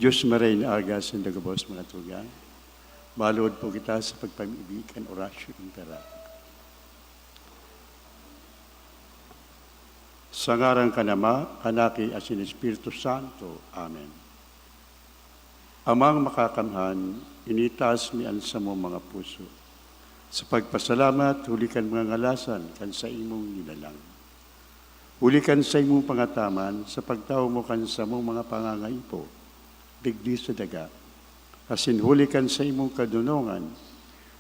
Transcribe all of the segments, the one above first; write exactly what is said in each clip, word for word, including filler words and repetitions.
Dios Maray na aga, sindagabos mga tugang. Maluod po kita sa pagpamibi kan Oratio Imperator. Sa ngaran kan Ama, kan Aki, asin Espiritu Santo. Amen. Amang makakamhan, initaas mi an samong mga puso sa pagpasalamat huli kan mga ngalasan kan saimong linalang. Huli kan saimong pangataman sa pagtawo mo kan samong mga pangangaipo, digdi sa daga, asin huli kan saimong kadonongan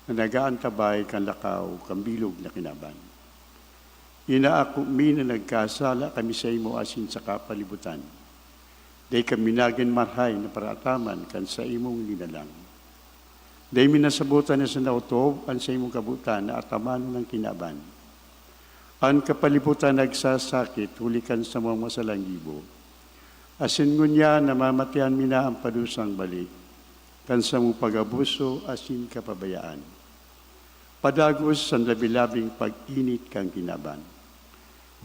na nag-aantabay kan lakaw kan bilog na kinaban. Inaako mi na nagkasala kami saimo asin sa kapalibutan. Dai kami nagin marahay na paraataman kan saimong linalang. Dai mi nasabotan na sa naotob an saimong kabotan na atamanon an kinaban. An kapalibutan nagsasakit huli kan samong masalang gibo. Asin ngunyan namamatean mi na an padusang balik kan samong pag-abuso asin kapabayaan. Padagos san labi-labing pag-init kan kinaban.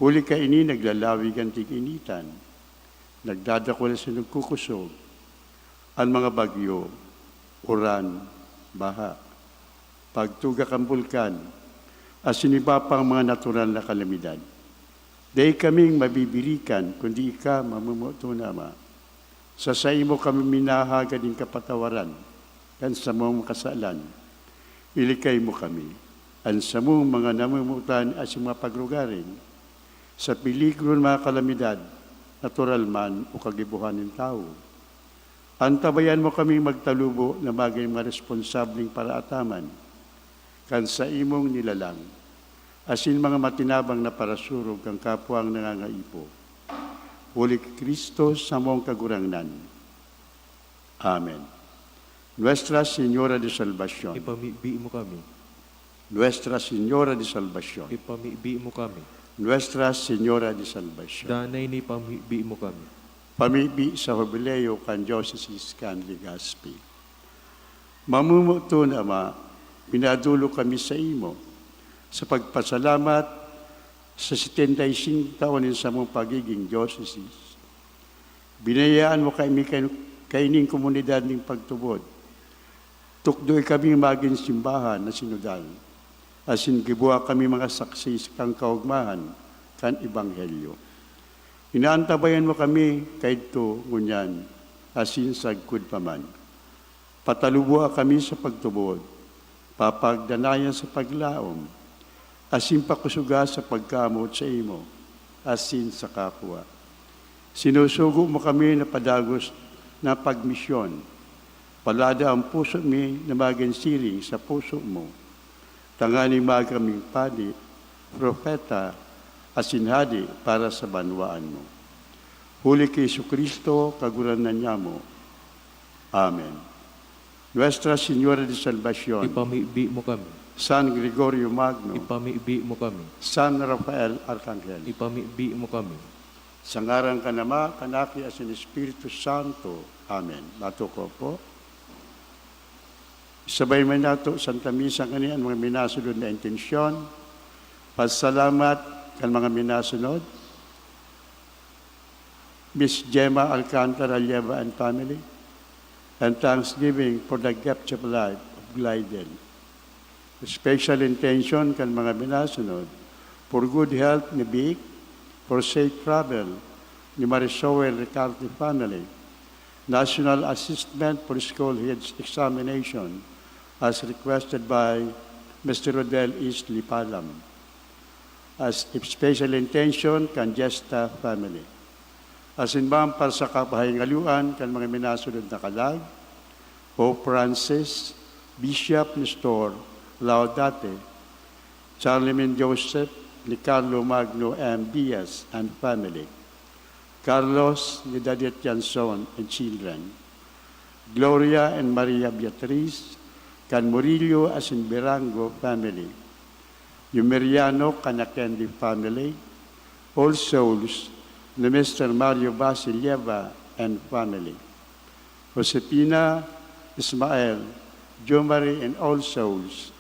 Huli kaini naglalawig an tig-initan, nagdadakul asin nagkukusog an mga bagyo, uran, baha, pagtuga kan bulkan, asin iba pang mga natural na kalamidad. Dai kaming mabibirikan kundi ika, mamomoton na Ama. Sa saimo kami minahagad nin kapatawaran kan samong kasalan. Ilikay mo kami, an samong mga namomotan asin mga pagrugaring, sa peligro nin mga kalamidad, natural man o kagibohan nin tawo. Antabayan mo kaming magtalubo na magin mga responsableng paraataman kan saimong nilalang, asin mga matinabang na parasurog kan kapwang nangangaipo. Huli ki Cristo samong Kagurangnan. Amen. Nuestra Señora de Salvacion. Ipamibi mo kami. Nuestra Señora de Salvacion. Ipamibi mo kami. Nuestra Señora de Salvacion. Danay na ipamibi mo kami. Pamibi sa Hubileo kan Diocese kan Legazpi. Mamomoton na Ama, minadolok kami saimo sa pagpasalamat sa setenta y cinco taon nin samong pagiging diocese. Binayaan mo kami kay-, kaining komunidad nin pagtubod. Tukdoy kami magin simbahan na sinodal, asin giboha kami mga saksi kan kaogmahan kan Ebanghelyo. Inaantabayan mo kami kaidto ngunyan, asin sagkod pa man. Pataluboa kami sa pagtubod, papagdanayan sa paglaom, asin pakusoga sa pagkamoot saimo asin sa kapwa. Sinusugo mo kami na padagos na pagmisyon. Palada an puso mi na magin siring sa puso mo, tanganing makaming padi, propeta, asin hade para sa banwaan mo. Huli ki Jesu-Cristo, Kagurangnan nyamo. Amen. Nuestra Señora de Salvacion. Ipamibi mo kami. San Gregorio Magno. Ipamibi mo kami. San Rafael Arcangel. Ipamibi mo kami. Sa ngaran kan Ama, kan Aki, asin Espiritu Santo. Amen. Matukaw po. Sabay man nato Santa Misa ngani an mga minasunod na intensyon. Pasalamat kan mga minasunod. Miss Gemma Alcantara Lieva and family, and thanksgiving for the gift of life of Glidel. Special intention kan mga minasunod: for good health ni Vic, for safe travel ni Marisoel Ricarte family, national assessment for school heads examination as requested by Mister Rodel East Lipalam. As special intention kan Gesta family. Asin man para sa kapahingaloan kan mga minasunod na kalag, Pope Francis, Bishop Nestor Laudate, Charlemagne Joseph ni Carlo Magno M. Diaz and family, Carlos ni Dadet Janson and children, Gloria and Maria Beatriz kan Murillo asin Berango family, Yumeriano kan Akendi family, All Souls ni Mister Mario Basilieva and family, Josefina, Ismael, Jomari and All Souls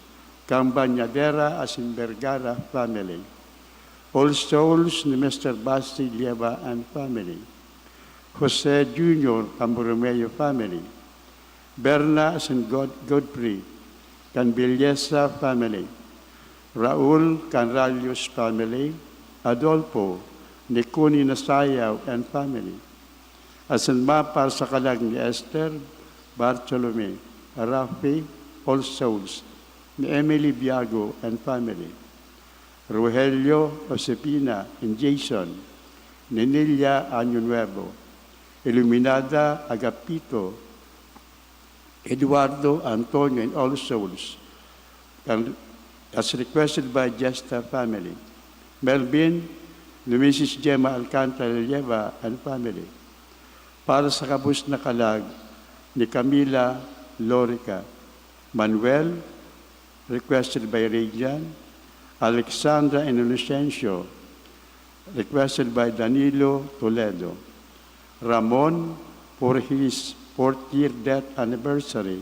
kan Bañadera asin Vergara family, All Souls ni Mister Basilieva and family, Jose Junior kan Borromeo family, Berna asin God-, Godfrey kan Villesa family, Raul kan Ralios family, Adolfo ni Connie Nasayaw and family, asin mapar sa kalag ni Esther, Bartolome, Rafi, All Souls, ni Emily Biago and family, Rogelio, Josefina, and Jason, Nenilia, Año Nuevo, Iluminada, Agapito, Eduardo, Antonio, and All Souls, and as requested by Jesta family. Melvin, ni Missus Gemma Alcantara Leyva and family. Para sa kabus na kalag ni Camila Lorica. Manuel, requested by Regan. Alexandra and Inocencio, requested by Danilo Toledo. Ramon, for his fourth year death anniversary,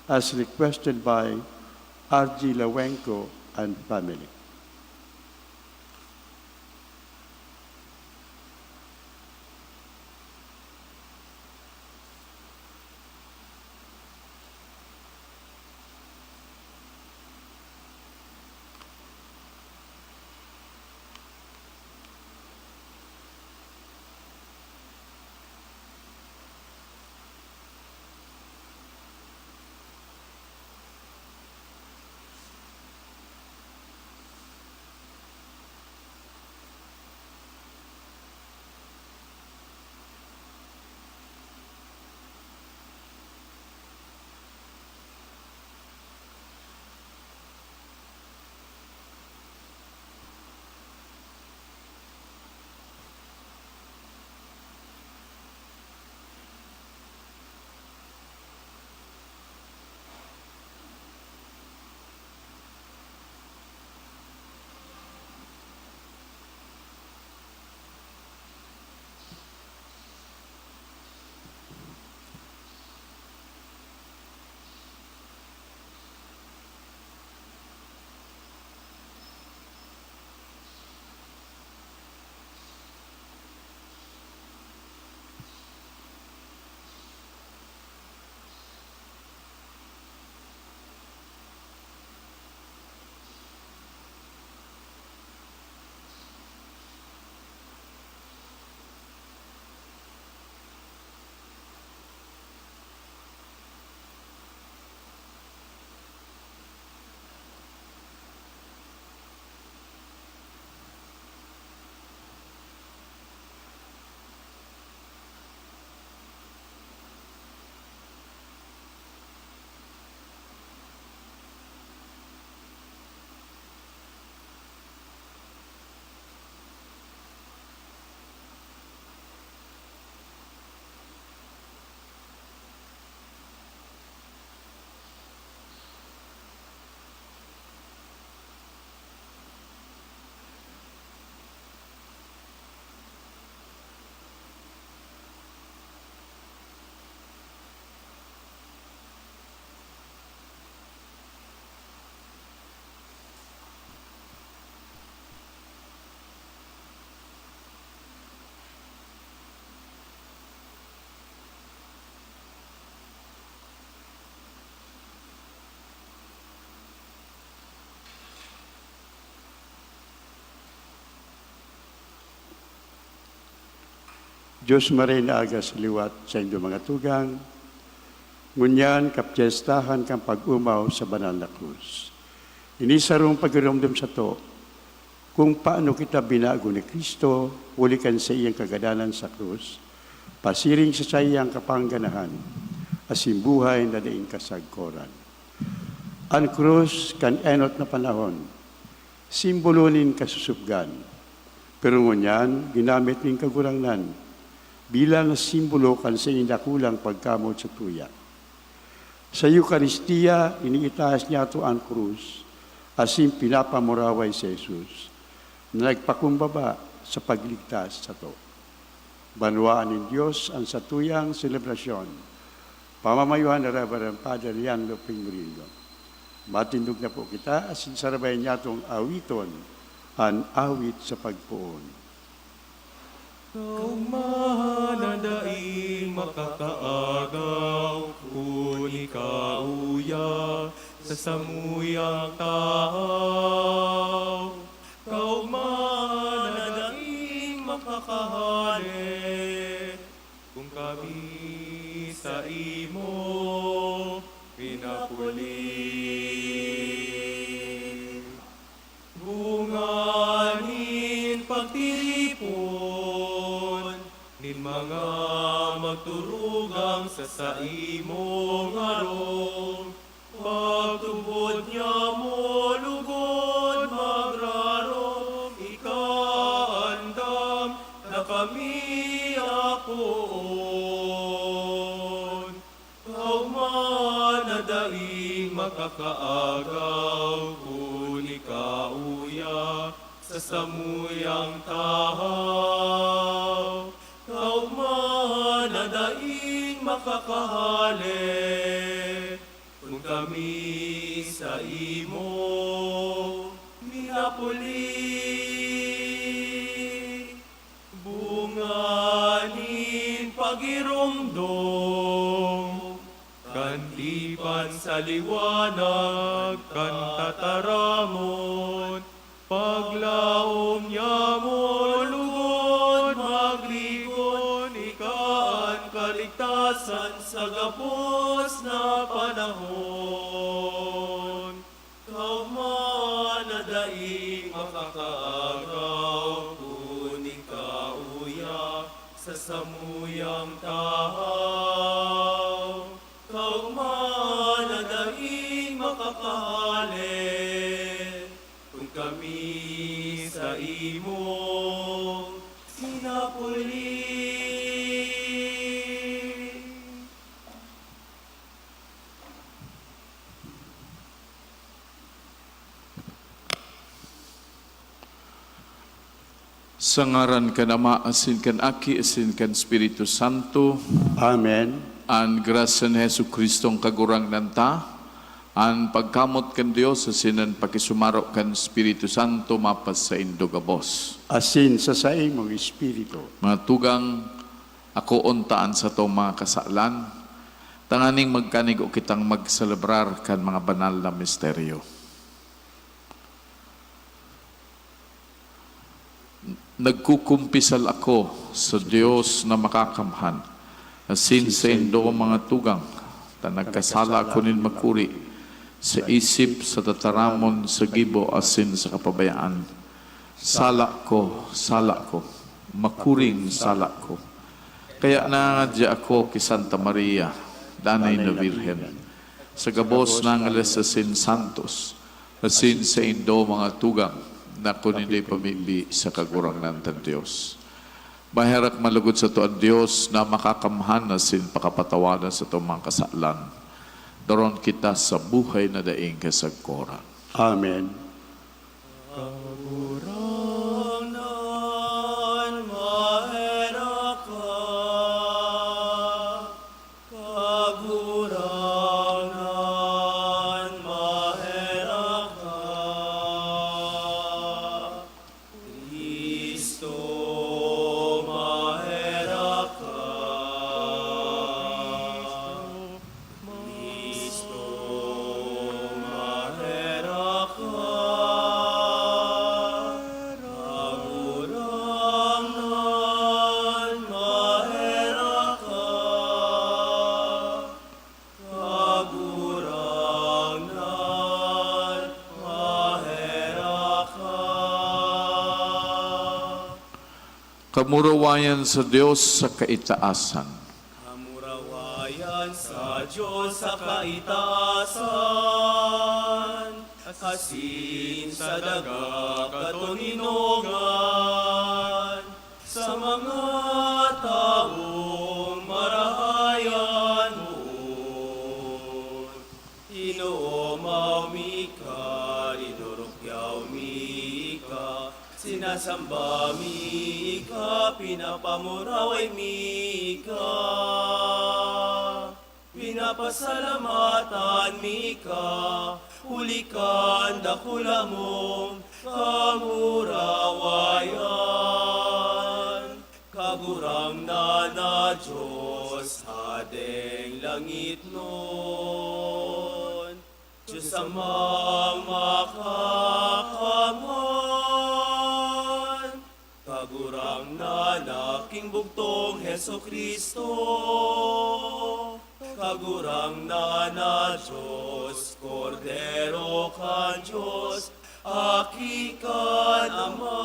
as requested by R G Lawenco and family. Dios Maray na aga sa liwat saindo mga tugang, ngunyan kapyestahan kan pag-omaw sa banal na krus. Ini sarong pagiromdom sato kung paano kita binago ni Cristo huli kan saiyang kagadanan sa krus, pasiring sa saiyang kapangganahan asin buhay na daing kasagkoran. An krus kan enot na panahon, simbolo nin kasusubgan, pero ngunyan ginamit nin Kagurangnan bilang simbolo kan saiyang dakulang pagkamoot sa tuya. Sa Eukaristia, iniitaas niyato an krus asin pinapamuraway si Jesus na nagpakumbaba sa pagligtas sato. Banwaan nin Dios an satuyang selebrasyon. Pamamayuhan ni Reverend Father Jan Loping Murillo. Matindog na po kita asin sarabay niyatong awiton an awit sa pagpoon. Kaogma na daing makakaagaw, kun ika uya sa samuyang tahaw. Kaogma na daing makakahale, kun kami saimo pinapuli. Bunga nin pagtiripon nin mga magturugang sa saimong harong, pagtubod niamo lugod magrarong ika andam na kami akoon. Kaogma na daing makakaagaw, kun ika uya sa samuyang tahaw. Kaogma na daing makakahale, kun kami saimo minapuli. Bunga nin pagiromdom kan tipan sa liwanag kan tataramon, paglaom niamo lugod magrigon ika an kaligtasan sa gabos na panahon. Kaogma na daing makakaagaw, kun ika uya sa samuyang tahaw. Kaogma na daing makakahale, kun kami saimo minapuli. Sa ngaran kan Ama, asin kan Aki, asin kan Espiritu Santo. Amen. An grasya ni Jesu-Cristo an Kagurangnan ta, an pagkamot kan Dios, asin an pakisumaro kan Espiritu Santo mapasaindo gabos. Asin sa saimong espiritu. Mga tugang, akoon ta an satong mga kasalan, tanganing magkanigo kitang magselebrar kan mga banal na misteryo. Nagkukumpisal ako sa Dios na Makakamhan, asin saindo, mga tugang, ta nagkasala ako nin makuri, sa isip, sa tataramon, sa gibo, asin sa kapabayaan. Sala ko, sala ko, makuring sala ko. Kaya nangadya ako ki Santa Maria, danay na Birhen, sa gabos na angeles asin santos, asin saindo, mga tugang, na ako nindoy pamibi sa Kagurangnan tang Dios. Maherak malugod sato an Dios na Makakamhan asin pakapatawadan satong mga kasalan. Doron kita sa buhay na daing kasagkoran. Amen. Kagurangnan, maherak ka. Kagurangnan, maherak ka. Cristo, maherak ka. Cristo, maherak ka. Kagurangnan, maherak ka. Kagurangnan, maherak ka. Kamurawayan sa Dios sa kaitaasan. Kamurawayan sa Dios sa kaitaasan, asin sa daga katoninongan, sa mga tawong marahay an boot. Inoomaw mi ka, dinurukyaw mi ka, sinasamba mi ka, pinapamuraway mi ka. Pinapasalamatan mi ka, huli kan dakula mong kamurawayan. Kagurangnan na Dios, Hadeng langitnon, Dios Amang Makakamhan, Kagurangnan na Aking Bugtong Jesu-Cristo, Kagurangnan na Dios, Kordero kan Dios, Aki kan Ama.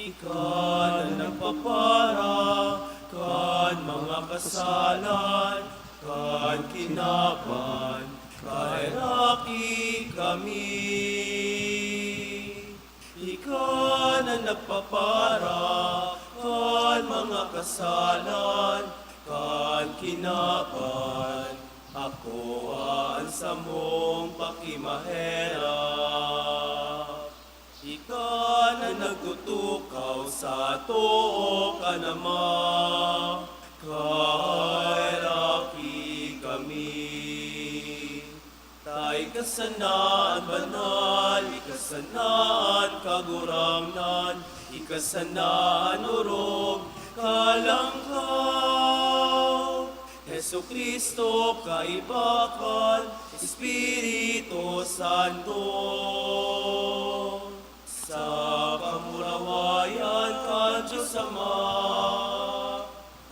Ika na nagpapara kan mga kasalan kan kinaban, kaheraki kami. Ika na nagpapara kan mga kasalan kan kinaban, akoa an samong pakimaherak. Ika na nagtutukaw sa too kan Ama, kaheraki kami. Ta ika sana an banal, ika sana an kagurangnan, ika sana an orog, kalangkaw. Jesu-Cristo, kaiba kan Espiritu Santo, sa kamurawayan kan Dios Ama.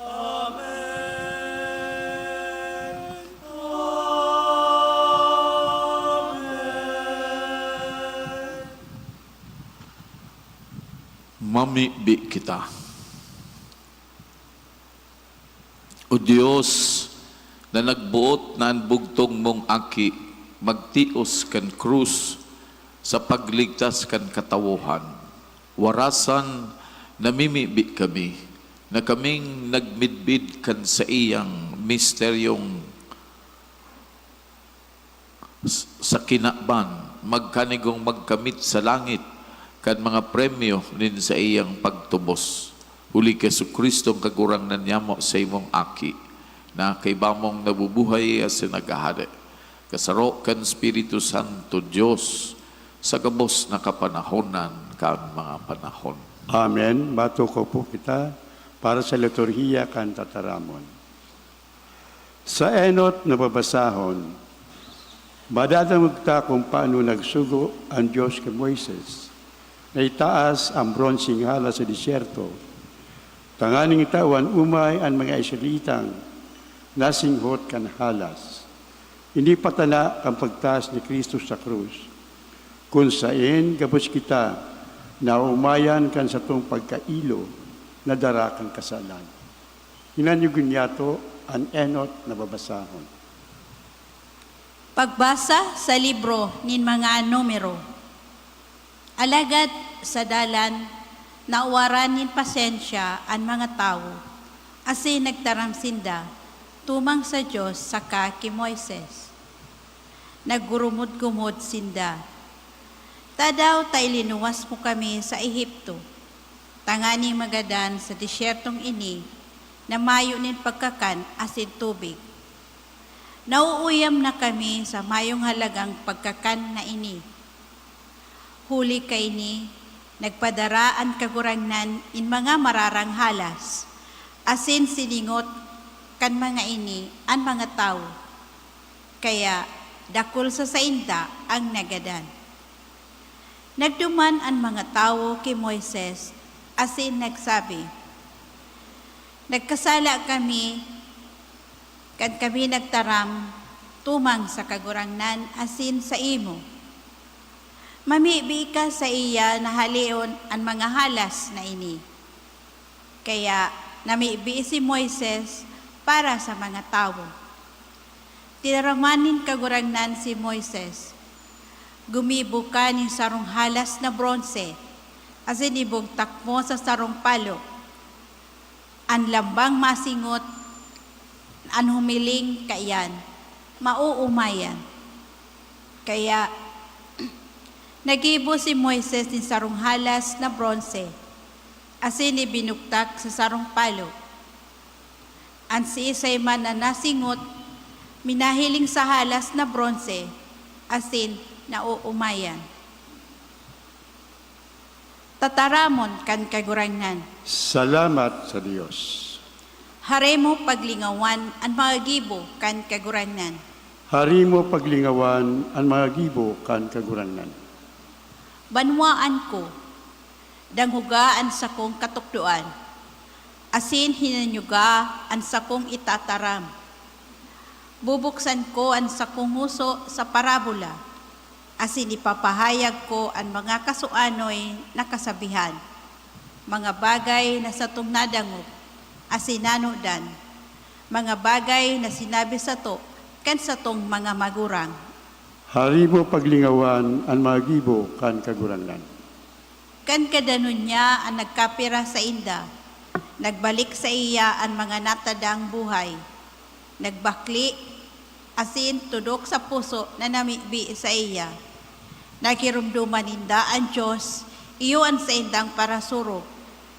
Amen. Amen. Mamibi kita. O Dios, na nagboot na an bugtong mong Aki magtios kan krus sa pagligtas kan katawohan, warasan namimibi kami na kaming nagmidbid kan saiyang misteryong s-, sa kinaban, magkanigong magkamit sa langit kan mga premyo nin saiyang pagtubos. Huli ki Jesu-Cristo, an Kagurangnan nyamo, saimong Aki, na kaiba mong nabubuhay asin naghahade, kasaro kan Espiritu Santo, Dios, sa gabos na kapanahonan kan mga panahon. Amen. Matukaw po kita para sa liturhiya kan tataramon. Sa enot na babasahon, madadangog ta kung paano nagsugo an Dios ki Moises na itaas an bronseng halas sa desyerto, tanganing tawan omay an mga Israelitang nasinghot kan halas. Ini patana kan pagtaas ni Cristo sa krus, kun saen gabos kita naomayan kan satong pagkailo na dara kan kasalan. Hinanyog nyato an enot na babasahon. Pagbasa sa libro nin mga Numero. Alagad sa dalan, nawaran nin pasensya an mga tawo, asin nagtaram sinda tumang sa Dios saka ki Moises. Naggurumod-gumod sinda, "Tadaw ta ilinuwas mo kami sa Egipto, tanganing magadan sa desyertong ini na mayo nin pagkakan asin tubig? Nauuyam na kami sa mayong halagang pagkakan na ini." Huli kaini, nagpadara an Kagurangnan nin mga mararang halas, asin siningot kan mga ini an mga tawo. Kaya dakul sa sainda an nagadan. Nagduman an mga tawo ki Moises asin nagsabi, "Nagkasala kami kan kami nagtaram tumang sa Kagurangnan asin saimo. Mamibi ka saiya na haleon an mga halas na ini." Kaya namibi si Moises para sa mga tawo. Tinaraman nin Kagurangnan si Moises, "Gumibo ka nin sarong halas na bronse, asin ibugtak mo sa sarong palo. An lambang masingot, an humiling kaiyan, maoomayan." Kaya, naggibo si Moises nin sarong halas na bronse, asin ibinugtak sa sarong palo. An siisay man na nasingot, minahiling sa halas na bronse, asin naoomayan. Tataramon kan Kagurangnan. Salamat sa Dios. Hari mo paglingawan an mga gibo kan Kagurangnan. Hari mo paglingawan an mga gibo kan Kagurangnan. Banwaan ko, danghoga an sakong katukdoan, asin hinanyuga an sakong itataram. Bubuksan ko an sakong huso sa parabola, asin ipapahayag ko an mga kasuanoy na kasabihan, mga bagay na satong nadangog asin nanodan, mga bagay na sinabi sato kan satong mga magurang. Hari mo paglingawan an mga gibo kan Kagurangnan. Kan kadanon niya an nagkapira sainda, nagbalik saiya an mga natadang buhay, nagbakle, asin tudok sa puso na namibi saiya. Nagiromdoman ninda an Dios, iyo an saindang parasurog,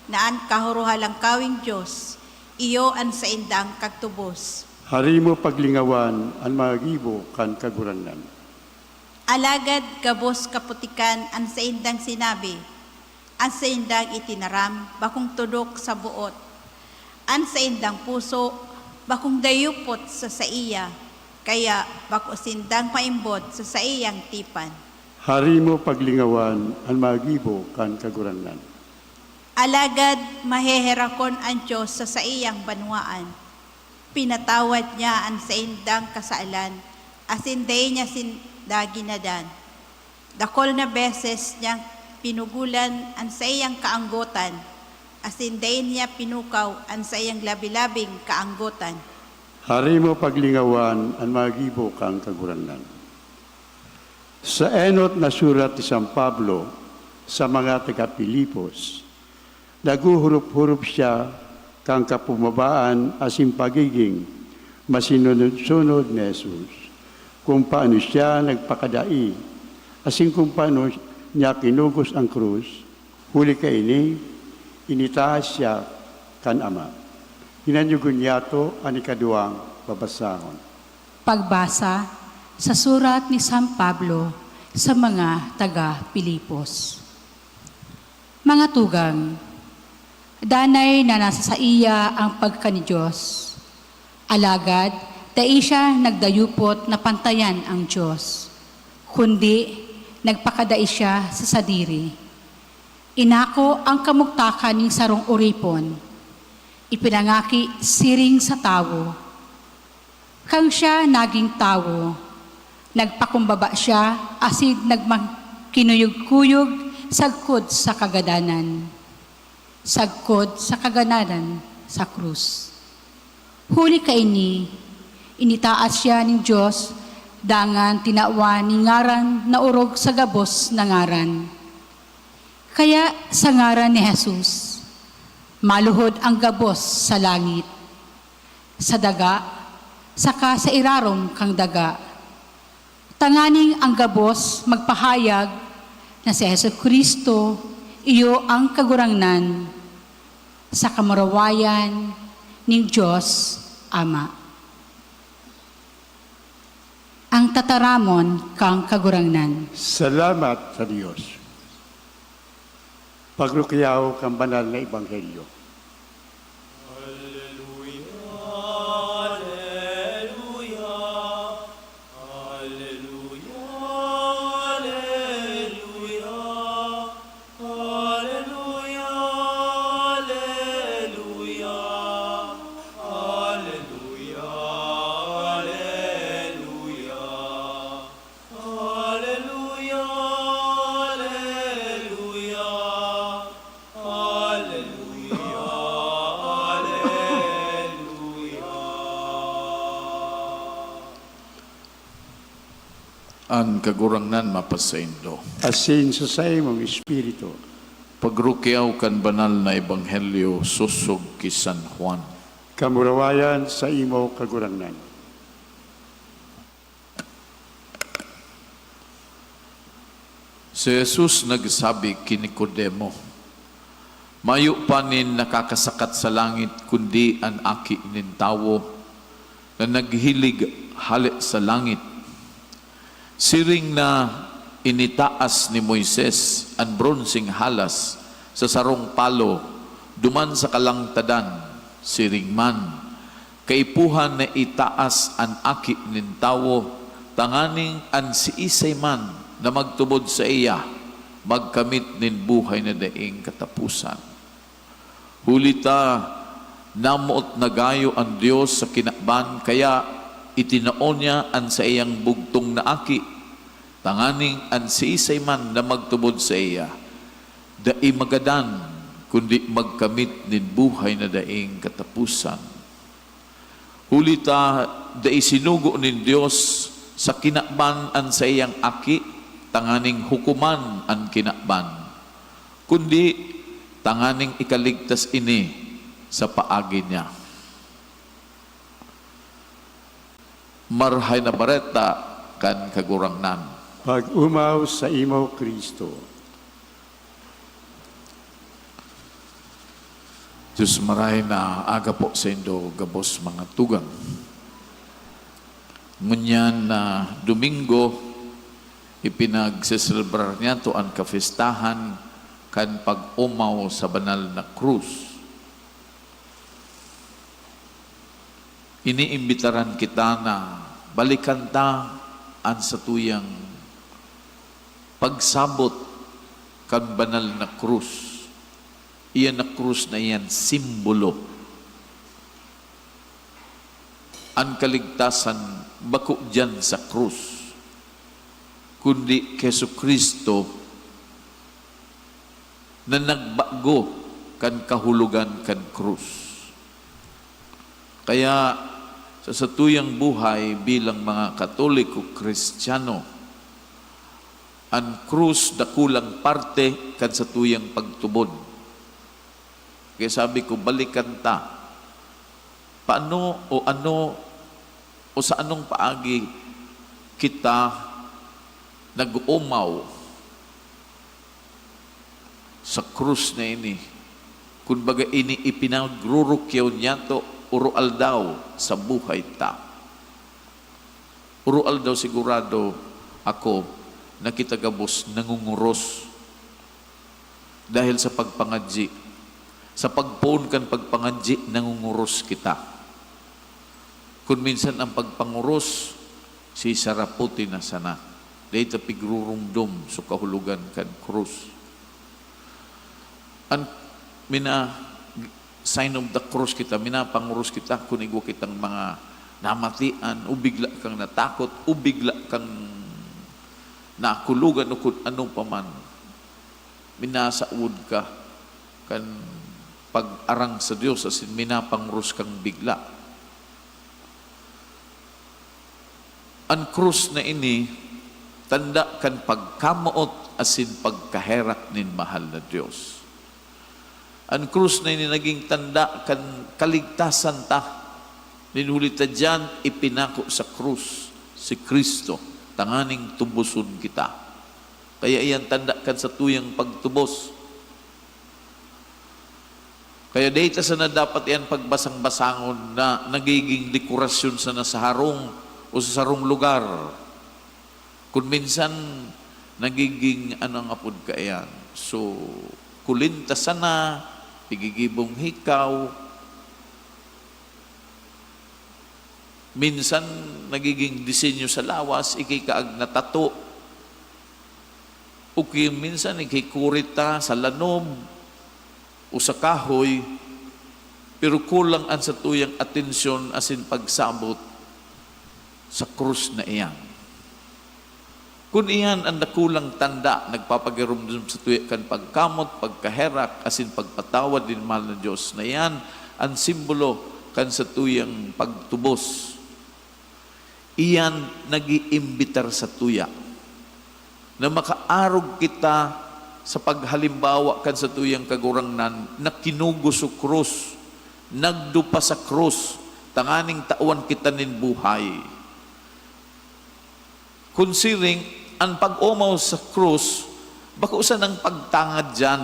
na an Kahorohalangkaweng Dios, iyo an saindang kagtubos. Hari mo paglingawan an mga gibo kan Kagurangnan. Alagad gabos kaputikan an saindang sinabi, an saindang itinaram bakong tudok sa boot, an saindang puso bakong dayupot sa saiya, kaya bako sindang maimbot sa saiyang tipan. Hari mo paglingawan an mga gibo kan Kagurangnan. Alagad maheherakon an Dios sa saiyang banwaan. Pinatawad niya an saindang kasalan, asin dai niya sinda ginadan. Dakul na beses niyang pinugolan an saiyang kaanggotan, asin dai niya pinukaw an saiyang labi-labing kaanggotan. Hari mo paglingawan an mga gibo kan Kagurangnan. Sa enot na surat ni San Pablo sa mga taga-Filipos, naghuhurup-hurup siya kan kapumabaan asin pagiging masinunod-sunod ni Jesus, kung paano siya nagpakadai asin kung paano niya kinugos an krus. Huli kaini, initaas siya kan Ama. Hinanyugon niyato an ikaduwang babasahon. Pagbasa sa surat ni San Pablo sa mga taga-Filipos. Mga tugang, danay na nasa saiya ang pagka-Dios, alagad dai siya nagdayupot na pantayan ang Dios, kundi nagpakadai siya sa sadiri. Inako ang kamugtakan nin sarong oripon, ipinangaki siring sa tawo. Kan siya nagin tawo, nagpakumbaba siya asin nagmakinuyog-kuyog sagkod sa kagadanan, sagkod sa kagadanan sa krus. Huli kaini, initaas siya nin Dios, dangan tinawan nin ngaran na orog sa gabos na ngaran. Kaya sa ngaran ni Jesus, maluhod ang gabos sa langit, sa daga, saka sa irarom kan daga, tanganing ang gabos magpahayag na si Jesu-Cristo iyo ang Kagurangnan, sa kamurawayan nin Dios Ama. Ang tataramon kan Kagurangnan. Salamat sa Dios. Pagrukyaw kan banal na ebanghelyo. An Kagurangnan mapasaindo. Asin sa saimong espiritu. Pagrukyaw kan banal na ebanghelyo sosog ki San Juan. Kamurawayan sa imo, Kagurangnan. Si Jesus nagsabi ki Nicodemo, "Mayo pa nin nakakasakat sa langit kundi an Aki nin Tawo na naghilig hale sa langit. Siring na initaas ni Moises an bronseng halas Sa sarong palo, duman sa kalangtadan, siring man, kaipuhan na itaas an Aki nin Tawo, tanganing an siisay man na magtubod saiya magkamit nin buhay na daing kataposan. Huli ta, namoot na gayo an Dios sa kinaban, kaya itinao niya an saiyang bugtong na Aki, tanganing an siisay man na magtubod saiya, dai magadan, kundi magkamit nin buhay na daing kataposan. Huli ta, dai sinugo nin Dios sa kinaban an saiyang Aki tanganing hukoman an kinaban, kundi tanganing ikaligtas ini sa paagi niya. Marahay na Bareta kan Kagurangnan. Pag-omaw saimo, Cristo. Diyos, marahay na aga po saindo gabos, mga tugang. Ngunyan na Domingo, ipinagseselebrar niyato an kapistahan kan pag-omaw sa banal na krus. Iniimbitaran kita na balikan ta an satuyang pagsabot kan banal na krus. Iyan na krus na iyan, simbolo. An kaligtasan bako diyan sa krus, kundi ki Jesu-Cristo na nagbago kan kahulogan kan krus. Kaya, sa satuyang buhay bilang mga Katoliko, Kristiyano, an krus dakulang parte kan satuyang pagtubod. Kaya sabi ko, balikan ta. Paano o ano o sa anong paagi kita nag-oomaw sa krus na ini? Kumbaga, ini ipinagrurukyaw niyato oro-aldaw sa buhay ta. Oro-aldaw, sigurado ako na kita gabos nangunguros dahil sa pagpangadyi. Sa pagpoon kan pagpangadyi, nangunguros kita. Kun minsan ang pagpanguros, sisaraputin na sana. Dai ta pigrurumdom sa kahulogan kan krus. An mina-, sign of the cross kita, minapanguros kita kun igwa kitang mga namatian, o bigla kang natakot, o bigla kang nakulogan, o kun ano pa man. Minasaud ka kan pag-arang sa Dios, asin minapanguros kang bigla. An krus na ini, tanda kan pagkamoot asin pagkaherak nin mahal na Dios. An krus na ini naging tanda kan kaligtasan ta, nin huli ta diyan ipinako sa krus si Cristo tanganing tuboson kita. Kaya iyan tanda kan satuyang pagtubos. Kaya dai ta sana dapat iyan pagbasang-basangon na nagiging dekorasyon sana sa harong o sa sarong lugar. Kun minsan, nagiging, ano nga pod kaiyan? So, kulinta sana, igigibong hikaw. Minsan, nagiging disenyo sa lawas, igikaag na tato. O kaya minsan, igikurit ta sa lanom o sa kahoy, pero kulang an satuyang atensyon asin pagsabot sa krus na iyan. Kun iyan an dakulang tanda, nagpapagiromdom satuya kan pagkamot, pagkaherak, asin pagpatawad nin mahal na Dios, na iyan an simbolo kan satuyang pagtubos. Iyan nag-iimbitar satuya na makaarog kita sa paghalimbawa kan satuyang Kagurangnan na kinugo sa krus, nagdupa sa krus, tanganing tawan kita nin buhay. Kun siring, an pag-omaw sa krus, bako sanang pagtangad diyan.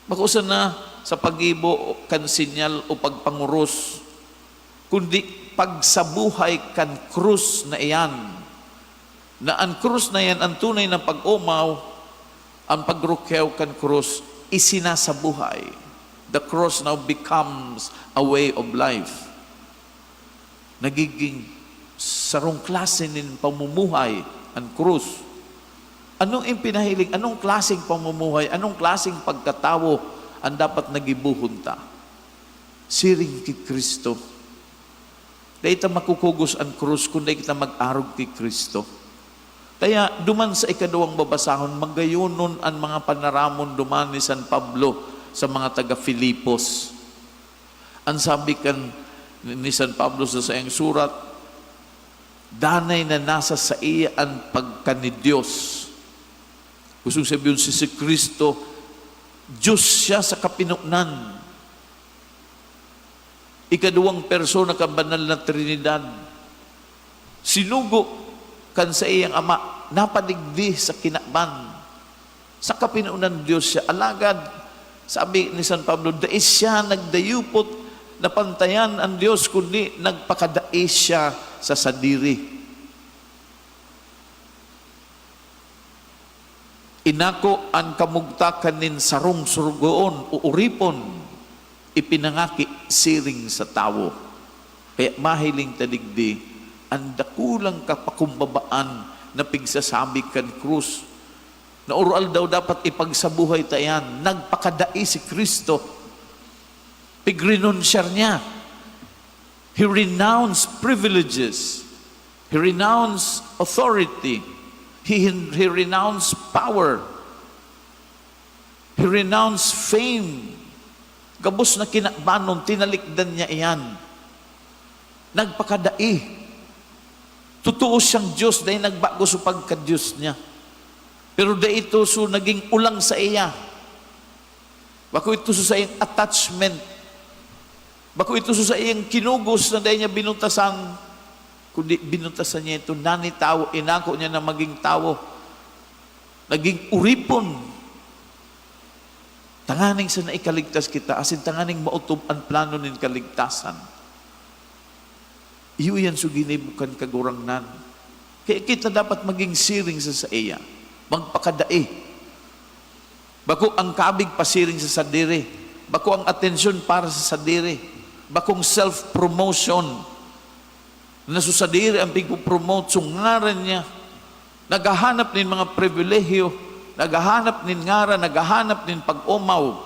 Bako sana sa paggibo kan sinyal o pagpanguros, kundi pagsabuhay kan krus na iyan, na an krus na iyan an tunay na pag-omaw, Ang pagrukyaw kan krus, isinasabuhay. The cross now becomes a way of life. Nagiging sarong klase nin pamumuhay an krus. Ano ang pinahiling? Anong klaseng pamumuhay? Anong klaseng pagkatawo ang dapat na gibohon ta? Siring ki Cristo. Dai ta makukugos an krus kun dai kita mag-arog ki Cristo. Kaya, duman sa ikaduwang babasahon, magayonon an mga panaramon duman ni San Pablo sa mga taga Filipos. An sabi kan, ni San Pablo sa saiyang surat, "Danay na nasa saiya an pagka ni Dios." Gustong sabihon, si Jesu-Cristo, Dios siya sa kapinonan. Ikaduwang persona kan Banal na Trinidad. Sinugo kan saiyang Ama, napadigdi sa kinaban, sa kapinonan Dios siya. Alagad, sabi ni San Pablo, dai siya nagdayupot na pantayan an Dios, kundi nagpakadai siya sa sadiri. Inako an kamugtakan nin sarong surugoon o oripon, ipinangaki siring sa tawo. Kaya mahiling ta digdi an dakulang kapakumbabaan na pigsasabi kan krus. Nauro-aldaw dapat ipagsabuhay ta iyan. Nagpakadai si Cristo. Pigrenunsyar niya. He renounced privileges. He renounced authority. He, he renounced power. He renounced fame. Gabos na kinabanon, tinalikdan niya iyan. Nagpakadai. Totoo siyang Dios, dai nagbago sa pagka-Dios niya. Pero dai ito so naging ulang sa iya. Bako ito so saiyang attachment. Bako ito so saiyang kinugos na dai niya binutasan, kundi binutasan niya ito. Nani tawo, inako niya na maging tawo. Naging uripon. Tanganing sana ikaligtas kita, asin tanganing maotob an plano nin kaligtasan. Iyo yan so ginibo kan Kagurangnan. Kaya kita dapat maging siring sa saiya. Magpakadai. Bako ang kabig pasiring sa sadiri. Bako ang atensyon para sa sadiri. Bakong self-promotion. Na sa sadiri ang pigpo-promote, so ngaran niya. Naghahanap nin mga pribilehiyo, naghahanap nin ngaran, naghahanap nin pag-omaw.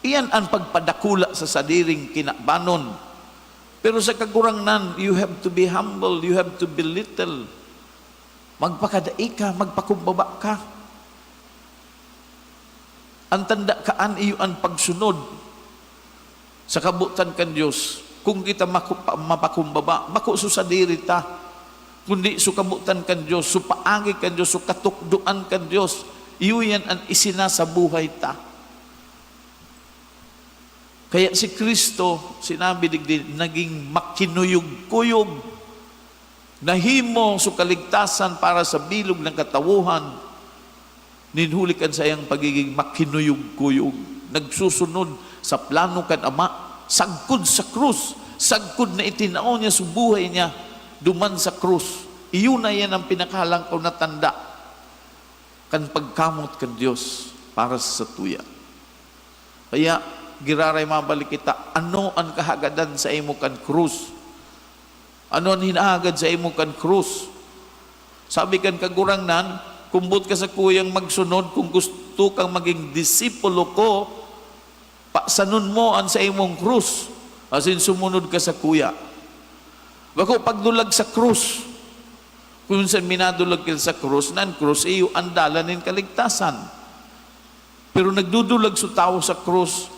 Iyan an pagpadakula sa sadiring kinabanon. Pero sa Kagurangnan, you have to be humble, you have to be little. Magpakadai ka, magpakumbaba ka. An tanda kaan iyo an pagsunod sa kabotan kan Dios. Kung kita maku-, pa-, mapakumbaba, bako so sadiri ta, kundi so kabotan kan Dios, so paagi kan Dios, so katukdoan kan Dios. Iyo yan an isinasabuhay ta. Kaya si Cristo, sinabi digdi, naging makinuyog-kuyog. Nahimo so kaligtasan para sa bilog na katawohan, nin huli kan saiyang pagiging makinuyog-kuyog, nagsusunod sa plano kan Ama, sagkod sa krus, sagkod na itinao niya so buhay niya duman sa krus. Iyo na yan ang pinakahalangkaw na tanda kan pagkamot kan Dios para sa satuya. Kaya, giraray mabalik kita, ano an kahagadan sa imo kan krus? Ano an hinahagad sa imo kan krus? Sabi kan Kagurangnan, "Kumbot ka sakuyang magsunod, kung gusto kang maging disipulo ko, pasanon mo an sa imong krus, asin sumunod ka sakuya." Bako pagdulag sa krus. Kung san minadulag kita sa krus, na an krus iyo an dalan nin kaligtasan. Pero nagdudulag so tawo sa krus,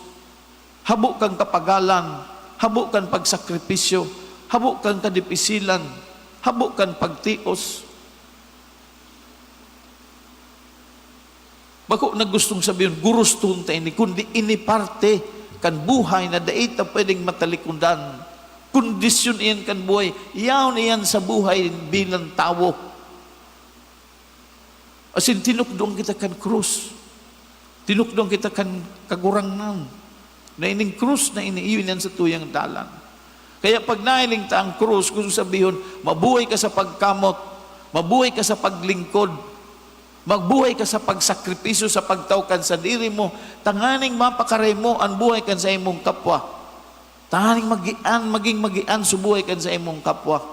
habo kan kapagalan, habo kan pagsakripisyo, habo kan kadipisilan, habo kan pagtios. Bako na gustong sabihon, guruston ta ini, kundi ini parte kan buhay na dai ta pwedeng matalikodan. Kondisyon iyan kan buhay, yaon iyan sa buhay bilang tawo. Asin tinukdoan kita kan krus. Tinukdoan kita kan Kagurangnan. Na ining krus na ini, iyo iyan sa tuyang dalan. Kaya pag nahiling ta ang krus, gusto sabihon, mabuhay ka sa pagkamot, mabuhay ka sa paglingkod. Magbuhay ka sa pagsakripisyo, sa pagtao kan sadiri mo, tanganing mapakaray mo an buhay kan saimong kapwa. Tanganing magian, maging magian sa buhay kan saimong kapwa.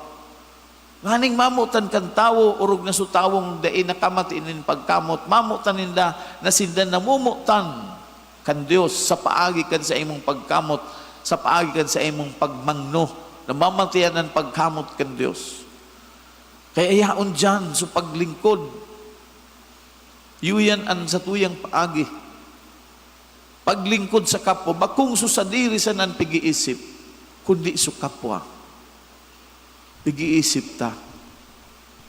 Nganing mamotan kan tawo, orog na sa tawong dai nakamati nin pagkamot, mamotan ninda na sinda namomotan kan Dios sa paagi kan saimong pagkamot, sa paagi kan saimong pagmangno, namamatian an pagkamot kan Dios. Kaya yaon diyan sa paglingkod. Iyo yan an satuyang paagi. Paglingkod sa kapwa, bakong sa sadiri sana an pig-iisip, kundi sa kapwa. Pig-iisip ta,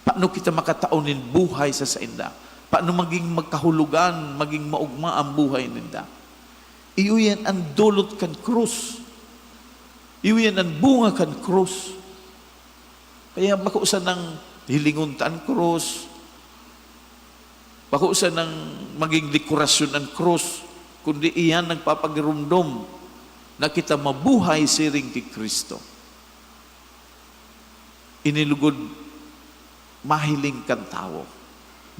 paano kita makatao nin buhay sa sainda? Paano maging magkahulogan, maging maugma ang buhay ninda? Iyo yan ang dulot kan krus. Iyo yan ang bunga kan krus. Kaya bako sanang hilingon ta an krus, bako sanang maging dekorasyon an krus, kundi iyan nagpapagiromdom na kita mabuhay siring ki Cristo. Ini lugod mahiling kan tawo,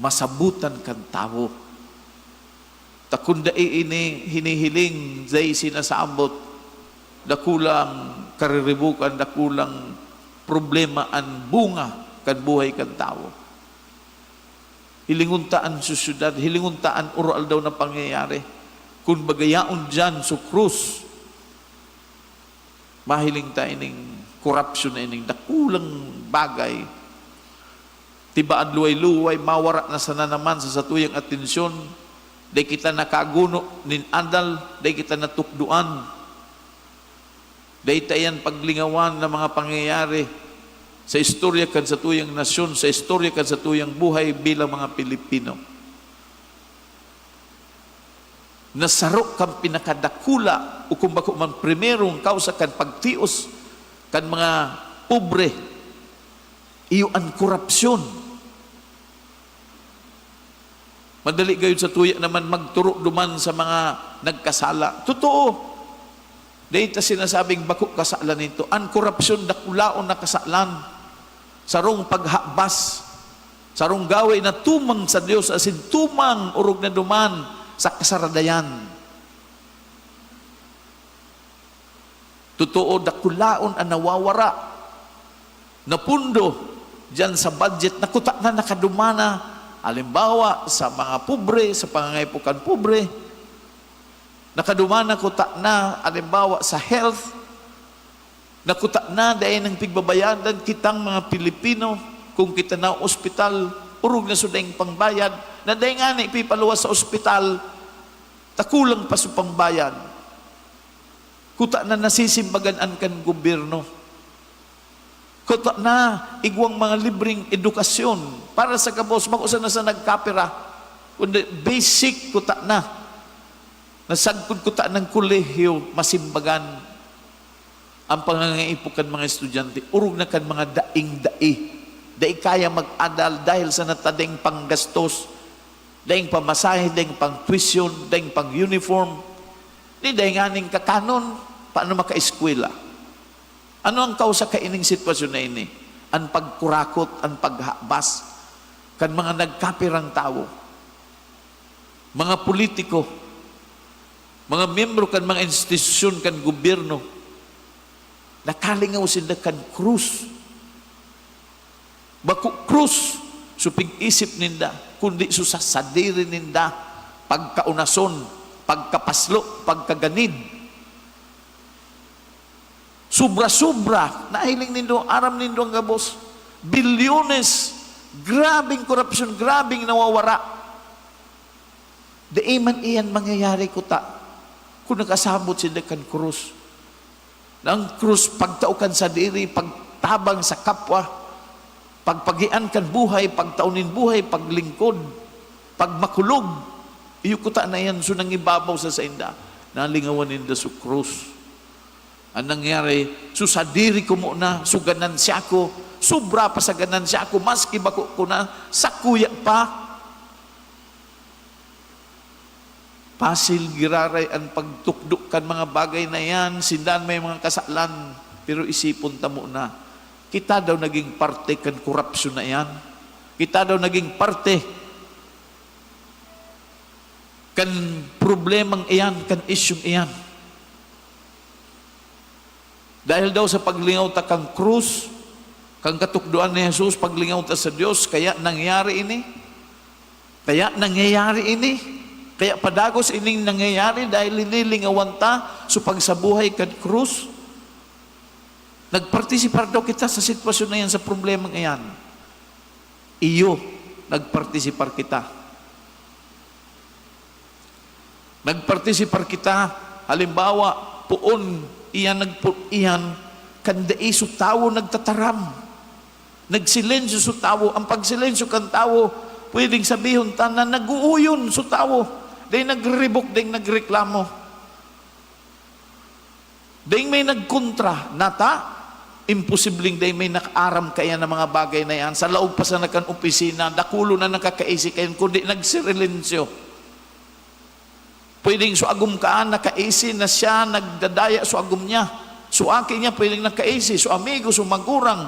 masabutan kan tawo. Ta kun dai ini hinihiling, dai sinasabot, dakulang kariribukan, dakulang problema an bunga kan buhay kan tawo. Hilingon ta an sosyedad, hilingon ta an oro-aldaw na pangyayari. Kun baga yaon diyan sa krus, mahiling ta ining korapsyon na ining dakulang bagay. Tibaad luway-luway, mawara na sana naman sa satuyang atensyon. Dai kita nakaguno nin adal, dai kita natukdoan. Dai ta iyan paglingawan na mga pangyayari sa istorya kan satuyang nasyon, sa istorya kan satuyang buhay bilang mga Pilipino. Na saro kan pinakadakula o kung bako man primerong kausa kan pagtios kan mga pobre, iyo an korapsyon. Madali gayud sa tuya naman magturo duman sa mga nagkasala. Totoo, dai ta sinasabing bako kasalan ninto. An korapsyon dakulaon na kasalan. Sarong paghabas, sarong gawe na tumang sa Dios, asin tumang orog na duman sa kasaradayan. Totoo, dakulaon an nawawara na pondo diyan sa budget na kutana nakadumana, halimbawa, sa mga pobre, sa pangangaipo kan pobre, nakadumana kutana, halimbawa, sa health, na kutana dai nang pigbabayadan kitang mga Pilipino, kung kita na ospital, orog na sa daing pangbayad, na dai ngani pipaluwas sa ospital, ta kulang pa sa pangbayad. Kutana nasisimbagan an kan gobyerno. Kutana igwang mga libreng edukasyon para sa gabos, bako sana sa nagkapira, kundi basic kutana. Nasagkod kutanang kolehiyo, masimbagan an pangangaipo kan mga estudyante, orog na kan mga daing dai. Dai kaya mag-adal dahil sa natading panggastos, daing pamasahe, daing pang-tuition, daing pang-uniform. Ni dai nganing kakanon, paano makaeskwela? Ano ang kausa kaining sitwasyon na ini? An pagkurakot, an paghabas kan mga nagkapirang tawo, mga politiko, mga miyembro kan mga institusyon kan gobyerno, nakalingaw sinda kan krus. Bako krus so pig-isip ninda, kundi so sa sadiri ninda, pagkaunason, pagkapaslo, pagkaganid. Sobra-sobra, nahiling nindo, aram nindo an gabos. Bilyones, grabeng korupsyon, grabeng nawawara. Dai man iyan mangyayari kuta kun nakasabot sinda kan krus. Na ang krus, pagtao kan sadiri, pagtabang sa kapwa, pagpagian kan buhay, pagtao nin buhay, paglingkod, pagmakulog. Iyo kuta na iyan, so nangibabaw sa sainda, nalingawan ninda so krus. Ang nangyari, so sadiri ko muna, so ganansya ko, sobra pa sa ganansya ko, maski bako ko na, sakuya pa. Pasil giraray an pagtukdo kan mga bagay na iyan, sinda an may mga kasalan, pero isipon ta muna, kita daw naging parte kan korupsyon na iyan? Kita daw naging parte kan problemang iyan, kan isyung iyan. Dahil daw sa paglingaw ta kan krus, kan katukdoan ni Jesus, paglingaw ta sa Dios, kaya nangyari ini. Kaya nangyayari ini. Kaya padagos ining nangyayari dahil linilingawan ta sa pagsabuhay kan krus. Nagpartisipar daw kita sa sitwasyon na yan, sa problemang iyan. Iyo, nagpartisipar kita. Nagpartisipar kita, halimbawa, poon iyan nagpo-, iyan, kan dai so tawo nagtataram. Nagsilensyo so tawo. Ang pagsilensyo kan tawo, pwedeng sabihon ta na nag-uuyon so tawo. Dai nagriribok, dai nagreklamo. Dai may nagkontra, nata, imposibleng dai may nakaaram kaiyan na mga bagay na iyan. Sa laog pa sana kan opisina, dakulo na nakakaisi kaiyan, kundi nagsirilensyo. Pwedeng so agom kaan nakaisi na siya nagdadaya so agom niya. So aki niya pwedeng nakaisi, so amigo, so magurang.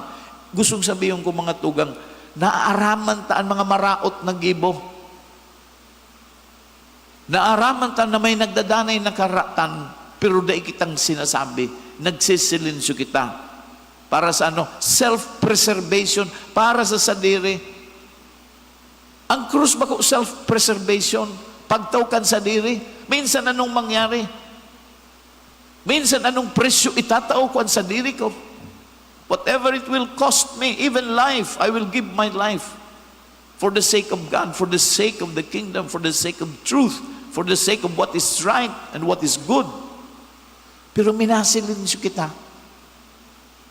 Gustong sabihon ko, mga tugang, naaaraman ta an mga maraot na gibo. Naaaraman ta na may nagdadanay na karatan, pero dai kitang sinasabi. Nagsisilensyo kita. Para sa ano? Self-preservation. Para sa sadiri. Ang krus bako self-preservation. Pagtao kan sadiri. Minsan anong mangyari? Minsan anong presyo itatao ko an sadiri ko? Whatever it will cost me, even life, I will give my life. For the sake of God, for the sake of the kingdom, for the sake of truth, for the sake of what is right and what is good. Pero minasilencio kita.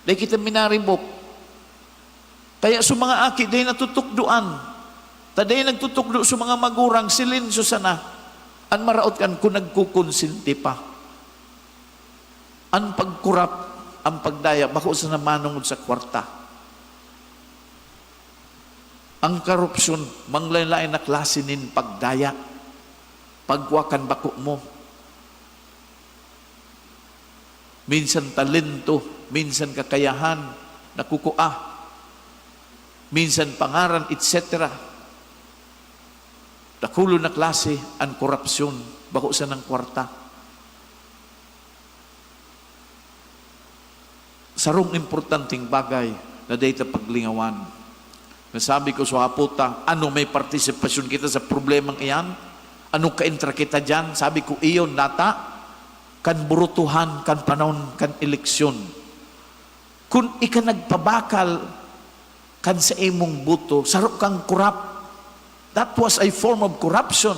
Dai kita minaribok. Kaya sa mga aki, dai natutukdoan. Ta dai nagtutukdo sa mga magurang, silensyo sana. An maraot kan kung nagkukonsinti pa. An pagkurap, ang pagdaya, bako sana manongod sa kwarta. Ang korupsyon, manglain-lain na klase nin pagdaya. Pagkua kan bako mo. Minsan talento, minsan kakayahan, nakukua. Minsan pangaran, et cetera. Dakulon na klase an korupsyon, bako sanang kwarta. Sarong importanteng bagay na dai ta paglingawan. Nasabi ko sa hapota, ano, may partisipasyon kita sa problemang iyan? Ano, kaentra kita diyan? Sabi ko, iyon, nata, kan burutuhan, kan panahon, kan eleksyon. Kun ika nagpabakal kan sa imong boto, saro kang korap. That was a form of corruption.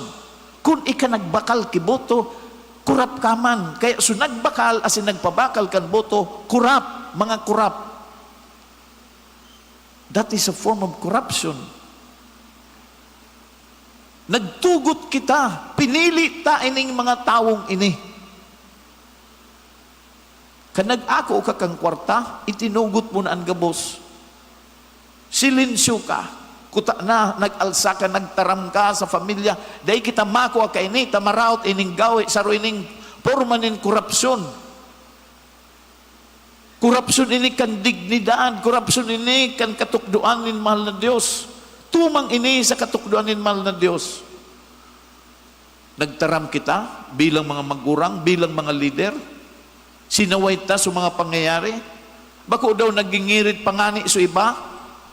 Kun ika nagbakal ki boto, korap ka man. Kaya so nagbakal asin nagpabakal kan boto, korap, mga korap. That is a form of corruption. Nagtugot kita, pinili ta ining mga tawong ini. Kan nag-ako ka kan kwarta, itinugot mo na an gabos. Silensyo ka. Kuta na, nag-alsa ka, nagtaram ka sa pamilya, dai kita makua kaini, ta maraot ining gawe, saro ining porma nin korupsyon. Korupsyon ini kan dignidad, korupsyon ini kan katukdoan nin mahal na Dios. Tumang ini sa katukdoan nin mahal na Dios. Nagtaram kita bilang mga magurang, bilang mga lider. Sinaway ta sa mga pangyayari. Bako daw nagingirit pa ngani sa iba,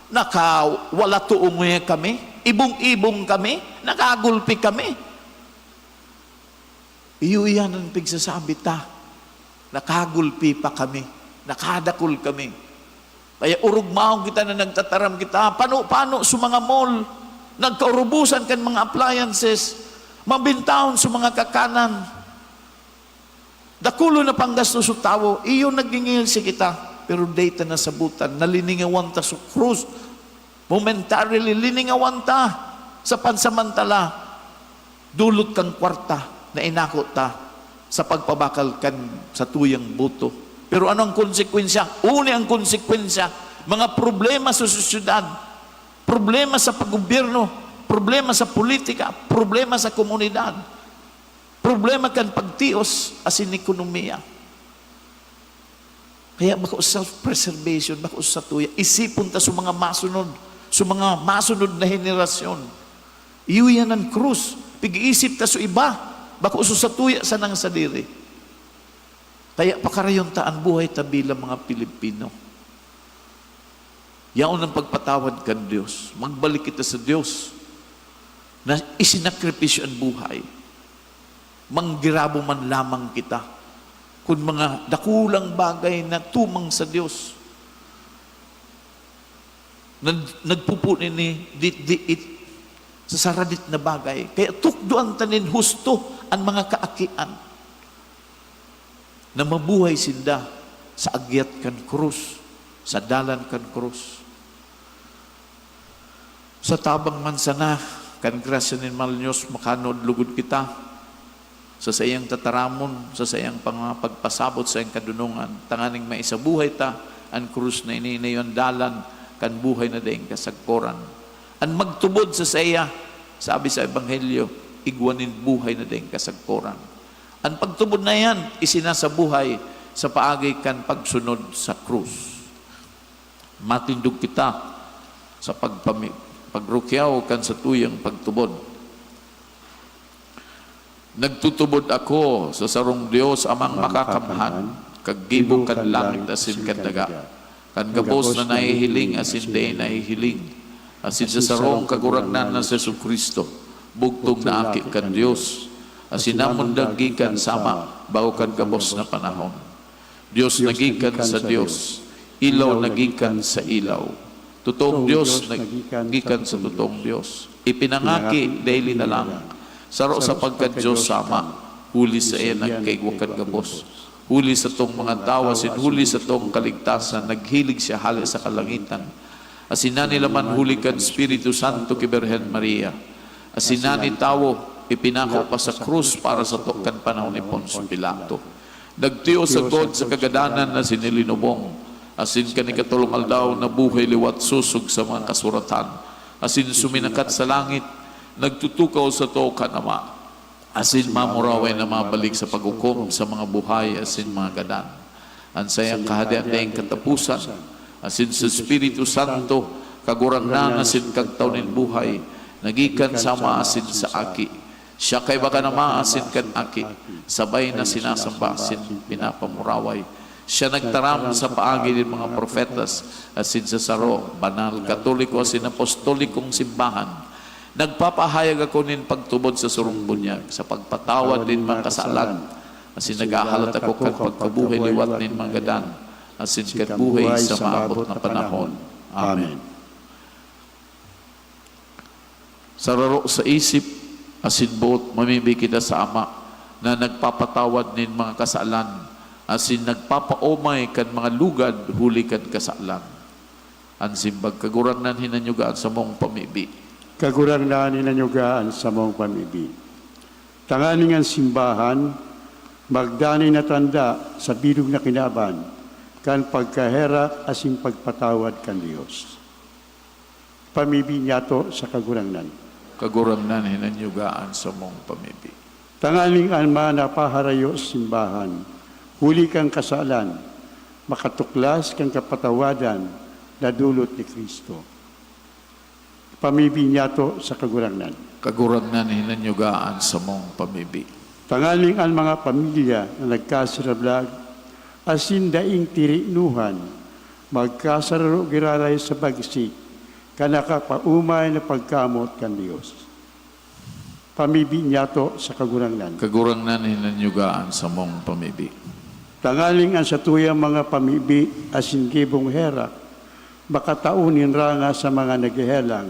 nakawala tuong kami, ibong-ibong kami, nakagulpi kami. Iyo iyan ang pigsasabi ta. Nakagulpi pa kami, nakadakul kami. Kaya orog maong kita na nagtataram kita, pano-pano sa mga mall, nagkaurubosan kan mga appliances, mabintahon sa mga kakanan. Dakulon na panggastos sa tawo, iyo nagingil si kita, pero dai ta nasabutan, naliningawan ta sa krus. Momentarily, liningawan ta sa pansamantala. Dulot kan kwarta na inako ta sa pagpabakal kan satuyang boto. Pero ano ang konsekwensya? Uni ang konsekwensya, mga problema sa sosyedad, problema sa paggobyerno, problema sa politika, problema sa komunidad, problema kan pagtios asin ekonomiya. Kaya bako self-preservation, bako satuya. Isipon ta sa mga masunod, sa mga masunod na henerasyon. Iyo yan ang krus. Pig-iisip ta sa iba, bako sa satuya sanang sadiri. Kaya pakarayon ta an buhay ta bilang mga Pilipino. Yaon ang pagpatawad kan Dios. Magbalik kita sa Dios na isinakripisyo an buhay. Manggirabo man lamang kita kun mga dakulang bagay na tumang sa Dios. Nag-, nagpupuli ni di, di, it, sa saradit na bagay. Kaya tukdoan ta nin husto an mga kaakian na mabuhay sinda sa agyat kan krus, sa dalan kan krus. Sa tabang man sana kan grasya nin Mahal Dios, makanood lugod kita sa saiyang tataramon, sa saiyang panga-, pagpasabot sa iyang kadunongan, tanganing maisabuhay ta an krus na ini, na iyo an dalan kan buhay na daing kasagkoran. An magtubod sa saiya, sabi sa Ebanghelyo, igwa nin buhay na daing kasagkoran. An pagtubod na iyan, isinasabuhay sa paagi kan pagsunod sa krus. Matindog kita sa pagpami-, pagrukyaw kan satuyang pagtubod. Nagtutubod ako sa sarong Dios, Amang Makakamhan, kag gibo kan langit asin kan daga, kan gabos na nahihiling asin dai nahihiling, asin sa sarong Kagurangnan na si Jesu-Cristo, bugtong na Aki kan Dios, asin namundag gikan sa Ama bago kan gabos na panahon. Dios na gikan sa Dios, ilaw na gikan sa ilaw, totoong Dios na gikan sa totoong Dios, ipinangaki daily na lang, saro sa pagka-Dios sa Ama, huli saiya nagkaigwa kan gabos, huli satong mga tawo asin huli satong kaligtasan, naghilig siya hale sa kalangitan, asin nanilaman huli kan Espiritu Santo ki Birhen Maria, asin nanitawo, ipinako pa sa krus para sato kan panahon ni Poncio Pilato. Nagtiyo sagkod sa kagadanan asin ilinubong, asin kan ikatolong aldaw nabuhay liwat sosog sa mga kasuratan, asin suminakat sa langit, nagtutukaw sato kan Ama, asin mamuraway na mabalik sa paghukom sa mga buhay asin mga gadan. An saiyang Kahadean daing kataposan, asin sa Espiritu Santo, Kagurangnan asin Kagtao nin buhay, na gikan sa Ama asin sa Aki. Siya kaiba kan Ama asin kan Aki, sabay na sinasamba asin pinapamuraway. Siya nagtaram sa paagi nin mga propetas asin sa saro, banal, katoliko asin apostolikong simbahan. Nagpapahayag ako nin pagtubod sa surong bunyag, sa pagpatawad nin mga kasalan, asin naghahalat ako kan pagkabuhay liwat nin mga gadan, asin kan buhay sa maabot na panahon. Amen. Sararo sa isip asin boot, mamibi kita sa Ama na nagpapatawad nin mga kasalan asin nagpapaomay kan mga lugad huli kan kasalan. An simbag, Kagurangnan, hinanyuga an samong pamibi. Kagurangnan, hinanyuga an samong pamibi. Tanganing an simbahan magdanay na tanda sa bilog na kinaban kan pagkaherak asin pagpatawad kan Dios. Pamibi niyato sa Kagurangnan. Kagurangnan, hinanyuga an samong pamibi. Tanganing an mga napaharayo sa simbahan, huli kan kasalan, makatuklas kan kapatawadan na dulot ni Cristo. Pamibi niyato sa Kagurangnan. Kagurangnan, hinanyuga an samong pamibi. Tanganing an mga pamilya na nagkasirablag asin daing tirinuhan, magkasararo giraray sa bagsik kan nakapaomay na pagkamot kan Dios. Pamibi niyato sa Kagurangnan. Kagurangnan, hinanyuga an samong pamibi. Tanganing an satuyang mga pamibi asin gibong herak makatao nin ranga sa mga naghehelang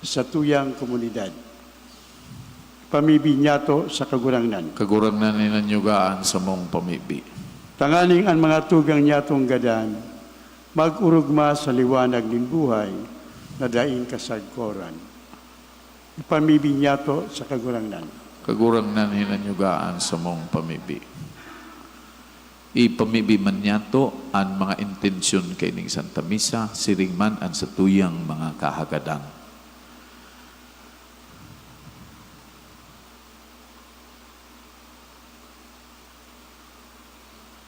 sa satuyang komunidad. Pamibi niyato sa Kagurangnan. Kagurangnan, hinanyuga an samong pamibi. Tanganing an mga tugang niyatong gadan mag-orogma sa liwanag nin buhay na daing kasagkoran. Ipamibi niyato sa Kagurangnan. Kagurangnan, hinanyuga an samong pamibi. Ipamibi man niyato an mga intensyon kaining Santa Misa, siring man an satuyang mga kahagadan.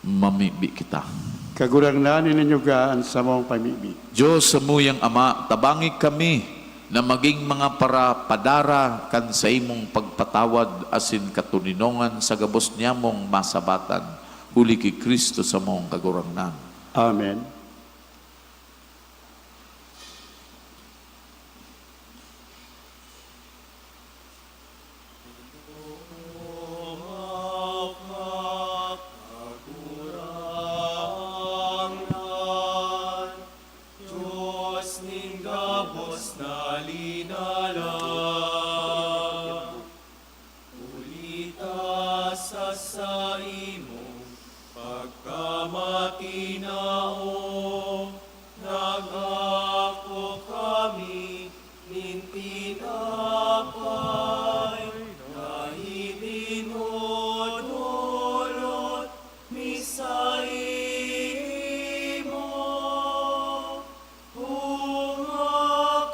Mamibi kita. Kagurangnan, hinanyuga an samong pamibi. Dios, samuyang Ama, tabangi kami na magin mga parapadara kan saimong pagpatawad asin katoninongan sa gabos niyamong masabatan, huli ki Cristo samong Kagurangnan. Amen. Kagurangnan, Dios nin gabos na linala, huli ta sa saimong pagkamatinao, nag-ako kami nin tinapay na itinodolot mi saimo, bunga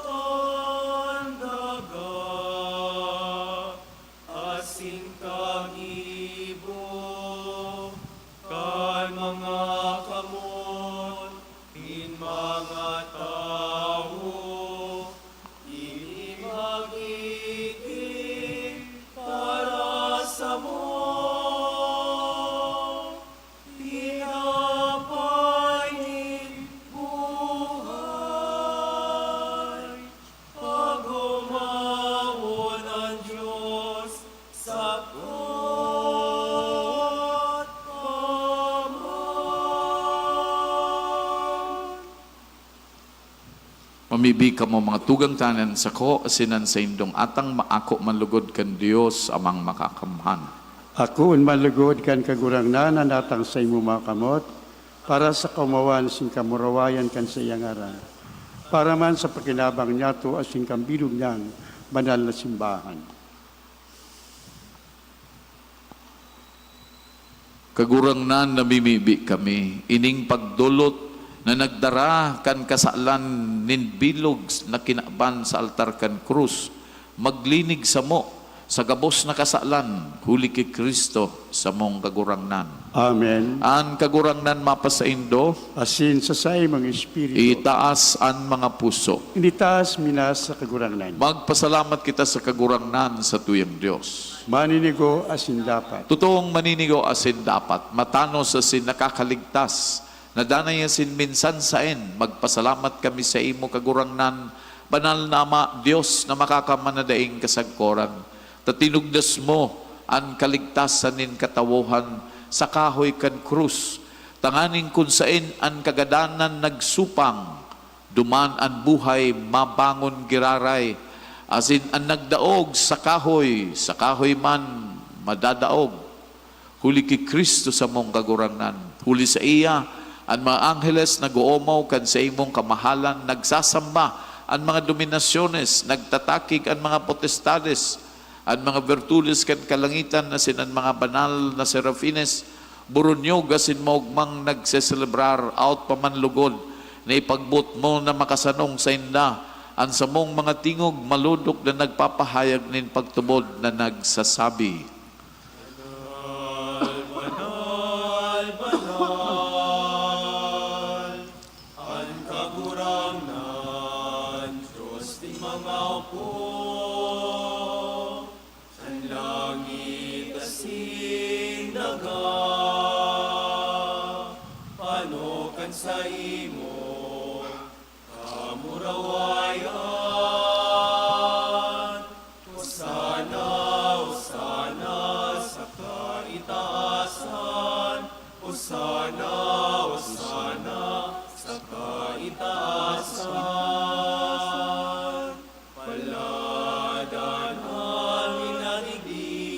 kan daga asin kagibo kan mga kamot nin mga tawo. Ini magigin para samo tinapay nin buhay, pag humawon an Dios sagkod pa man. Mamibi kamo, mga tugang, ta an sako asin an saindong atang maako man lugod kan Dios Amang Makakamhan. Akoon man lugod kan Kagurangnan an atang saimo makamot, para sa kaomawan asin kamurawayan kan saiyang ngaran, para man sa pakinabang niyato asin kan bilog niyang banal na simbahan. Kagurangnan, namimibi kami, ining pagdolot na nagdara kan kasalan nin bilog na kinaban sa altar kan krus, maglinig samo sa gabos na kasalan, huli ki Cristo samong Kagurangnan. Amen. An Kagurangnan mapasaindo. Asin sa saimong espiritu. Itaas an mga puso. Initaas mi na sa Kagurangnan. Magpasalamat kita sa Kagurangnan, satuyang Dios. Maninigo asin dapat. Totoong maninigo asin dapat, matanos asin nakakaligtas, na danay asin minsan saen, magpasalamat kami saimo, Kagurangnan, Banal na Ama, Dios na makakamana daing kasagkoran, ta tinugdas mo an kaligtasan nin katawohan sa kahoy kan krus, tanganing kun saen an kagadanan nagsupang, duman an buhay mabangon giraray, asin an nagdaog sa kahoy, sa kahoy man madadaog. Huli ki Cristo samong Kagurangnan. Huli saiya, an mga angheles nag-oomaw kan saimong kamahalan, nagsasamba an mga dominasyones, nagtatakig an mga potestades, an mga bertules kan kalangitan asin an mga banal na serafines, buronyog asin maogmang nagseselebrar, aot pa man lugod na ipagboot mo na makasanong sainda an samong mga tingog, malodok na nagpapahayag nin pagtubod na nagsasabi, Banal, banal, banal, an Kagurangnan, Dios nin mga hukbo. An langit asin daga, pano kan saimo kamurawayan. Hosana, Hosana sa kaitaasan. Hosana, Hosana sa kaitaasan. Palad an nadigdi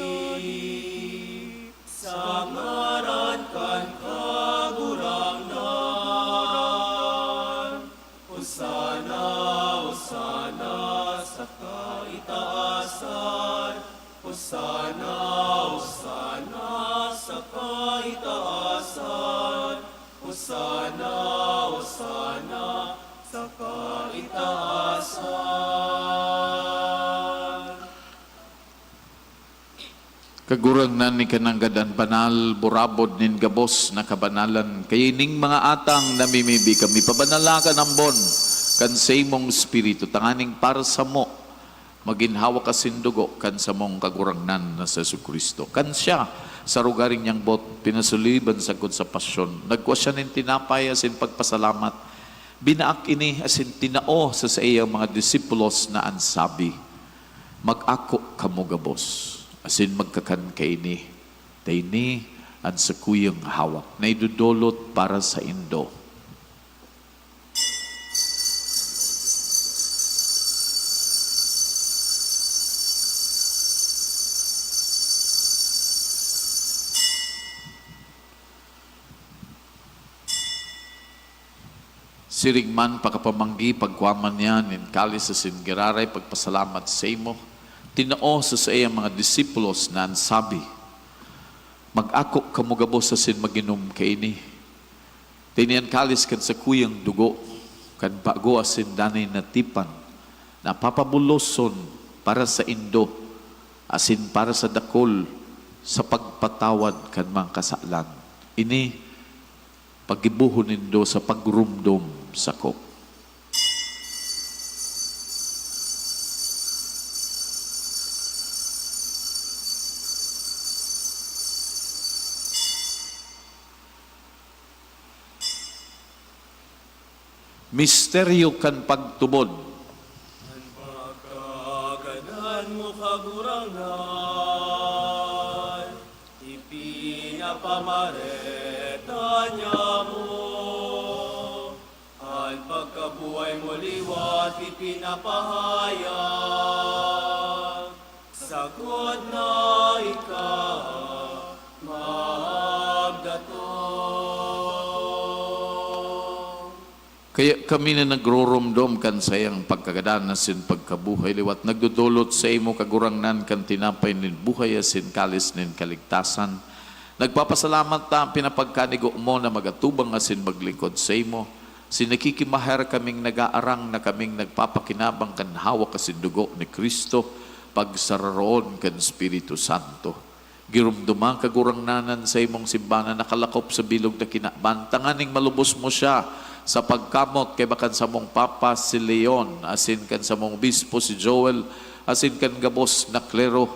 sa ngaran kan Kagurangnan. Hosana, Hosana sa kaitaasan. Hosana, Hosana sa kaitaasan. Hosana, Hosana sa kaitaasan. Kagurangnan, ika nanggad an banal, burabod nin gabos na kabanalan. Kaya ining mga atang namimibi kami, pabanala kan ambon kan saimong Espiritu, tanganing para samo magin hawak asin dugo kan samong Kagurangnan na si Jesu-Cristo. Kan siya, sa rogaring niyang boot, pinasuliban sagkod sa pasyon, nagkua siya nin tinapay asin pagpasalamat, binaak ini asin tinao sa saiyang mga disipulos na an sabi, "Mag-ako kamo gabos, asin magkakan kaini, ta ini an sakuyang hawak na idodolot para saindo." Siring man, pakapamanggi, pagkua man niya nin kalis asin giraray pagpasalamat saimo, tinao sa saiyang mga disipulos na an sabi, "Mag-ako kamo gabos asin mag-inom kaini. Ta ini an kalis kan sakuyang dugo, kan bago asin danay na tipan, na papabuloson para saindo asin para sa dakul sa pagpatawad kan mga kasalan. Ini paggibohon nindo sa pagromdom sako." Misteryo kan pagtubod. An pagkagadan mo, Kagurangnan, ipinapamareta niamo. An pagkabuhay mo liwat ipinapahayag, sagkod na ika magdatong. Kaya kami na nagroromdom kan saiyang pagkagadan asin pagkabuhay liwat, nagdodolot saimo, Kagurangnan, kan tinapay nin buhay asin kalis nin kaligtasan. Nagpapasalamat ta an pinapagkanigo mo na mag-atubang asin maglingkod saimo. Asin nakikimaherak kaming nag-aarang na kaming nagpapakinabang kan hawak asin dugo ni Cristo, pagsararoon kan Espiritu Santo. Giromdoma, Kagurangnan, an saimong simbahan na nakalakop sa bilog na kinaban, tanganing malubos mo siya sa pagkamot kaiba kan samong Papa, si Leon, asin kan samong Obispo, si Joel, asin kan gabos na klero.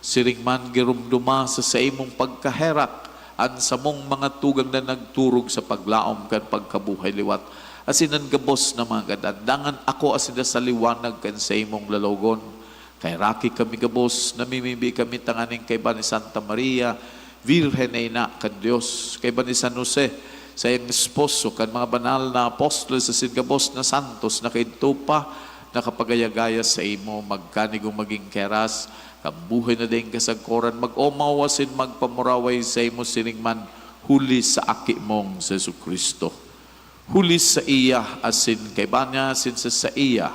Siring man, giromdoma sa saimong pagkaherak an samong mga tugang na nagturog sa paglaom kan pagkabuhay liwat, asin an gabos na mga gadan. Dangan ako asin sa liwanag kan saimong lalawogon, kaheraki kami gabos, namimibi kami tanganing kaiba ni Santa Maria, Birhen na ina kan Dios, kaiba ni San Jose, saiyang esposo, kan mga banal na apostoles asin gabos na santos na kaidto pa nakapagaya-gaya saimo, magkanigong magin keras kan buhay na daing kasagkoran, mag-omaw asin magpamuraway saimo siring man huli sa Aki mong si Jesu-Cristo. Huli saiya asin kaiba niya asin sa saiya,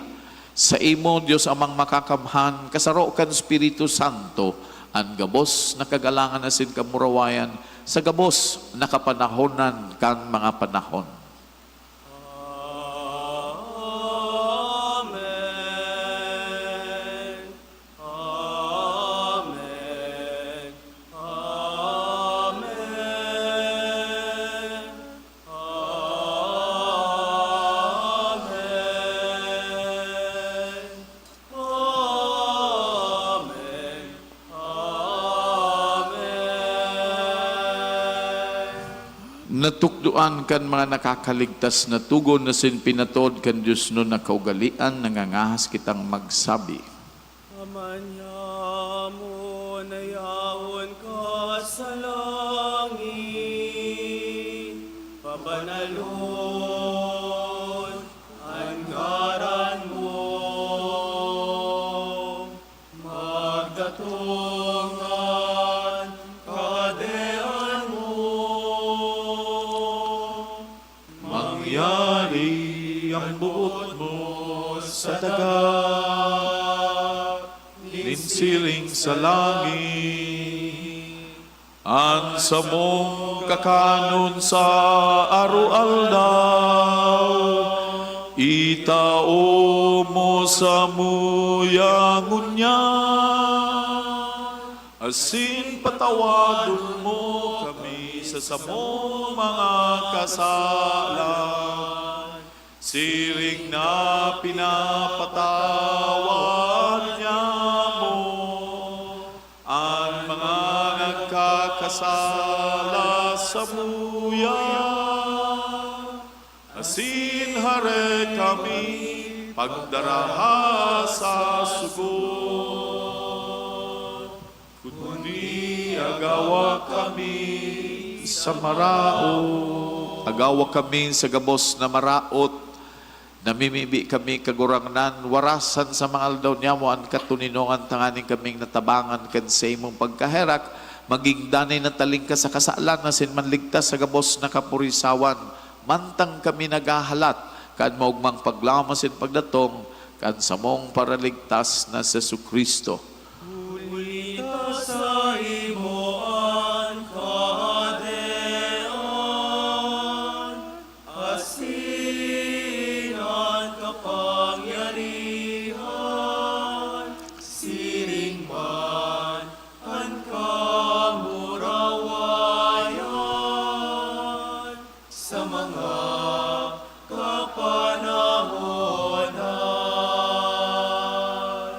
saimo, Dios Amang Makakamhan, kasaro kan Espiritu Santo, an gabos na kagalangan asin kamurawayan sa gabos na kapanahonan kan mga panahon. Amen. Amen. Amen. Amen. Amen. Amen. Natukdoan kan mga nakakaligtas na togon asin pinatod kan diosnon na kaugalean, nangangahas kitang magsabi. Ama niamo na yaon ka sa langit, pabanalon an ngaran mo, magdatong an Kahadean mo. Mangyari an boot mo sa daga nin siring sa langit. An samong kakanon sa aroaldaw, itao mo samuya ngunyan. Asin patawadon mo kami sa samong mga kasalan, Siring na pinapatawad niamo an mga nagkakasala samuya, asin hare kami pagdaraha sa sugot, kundi agawa kami sa maraot. Agawa kami sa gabos na maraot. Namimibi kami, Kagurangnan, warasan sa mga aldaw niamo an katoninongan tanganing kaming natabangan kan saimong pagkaherak, magin danay na talingkas sa kasalan asin manligtas sa gabos na kapurisawan, mantang kami naghahalat kan maogmang paglaom asin pagdatong kan samong Paraligtas na si Jesu-Cristo. Huli ta saimo an kahadean, asin an kapangyarihan, siring man an kamurawayan sa mga kapanahonan.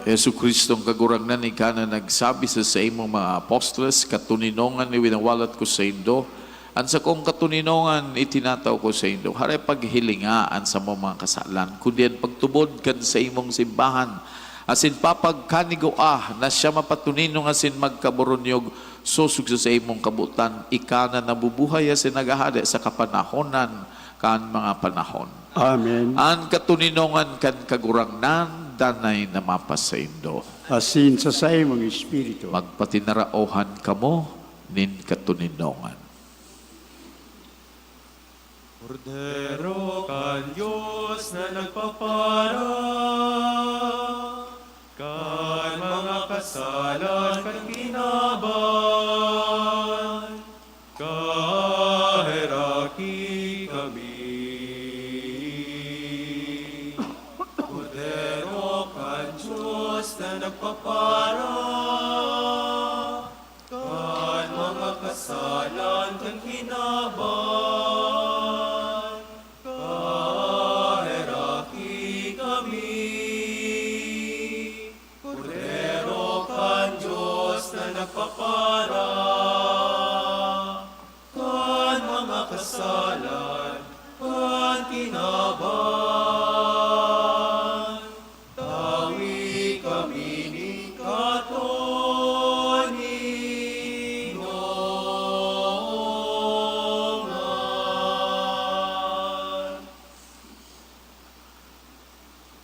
Jesu-Cristo an Kagurangnan, ika na nagsabi sa saimong mga apostoles, "Katoninongan iwinawalat ko saindo, an sakong katoninongan itinataw ko saindo." Hare, paghilinga an samong mga kasalan, kundi an pagtubod kan saimong simbahan, asin papagkanigua na siya mapatoninong asin magkaburunyog sosog sa saimong kabotan, ika na nabubuhay asin naghahade sa kapanahonan kan mga panahon. Amen. An katoninongan kan Kagurangnan danay na mapasaindo. Asin sa saimong espiritu. Magpatinaraohan kamo nin katoninongan. Kordero kan Dios na nagpapara kan mga kasalan kan kinaban, kaheraki kami. Kordero kan Dios na nagpapara kan mga kasalan kan kinaban, kaheraki kami. Kordero kan Dios na nagpapara kan mga kasalan kan kinaban, tawi kami nin katoninongan.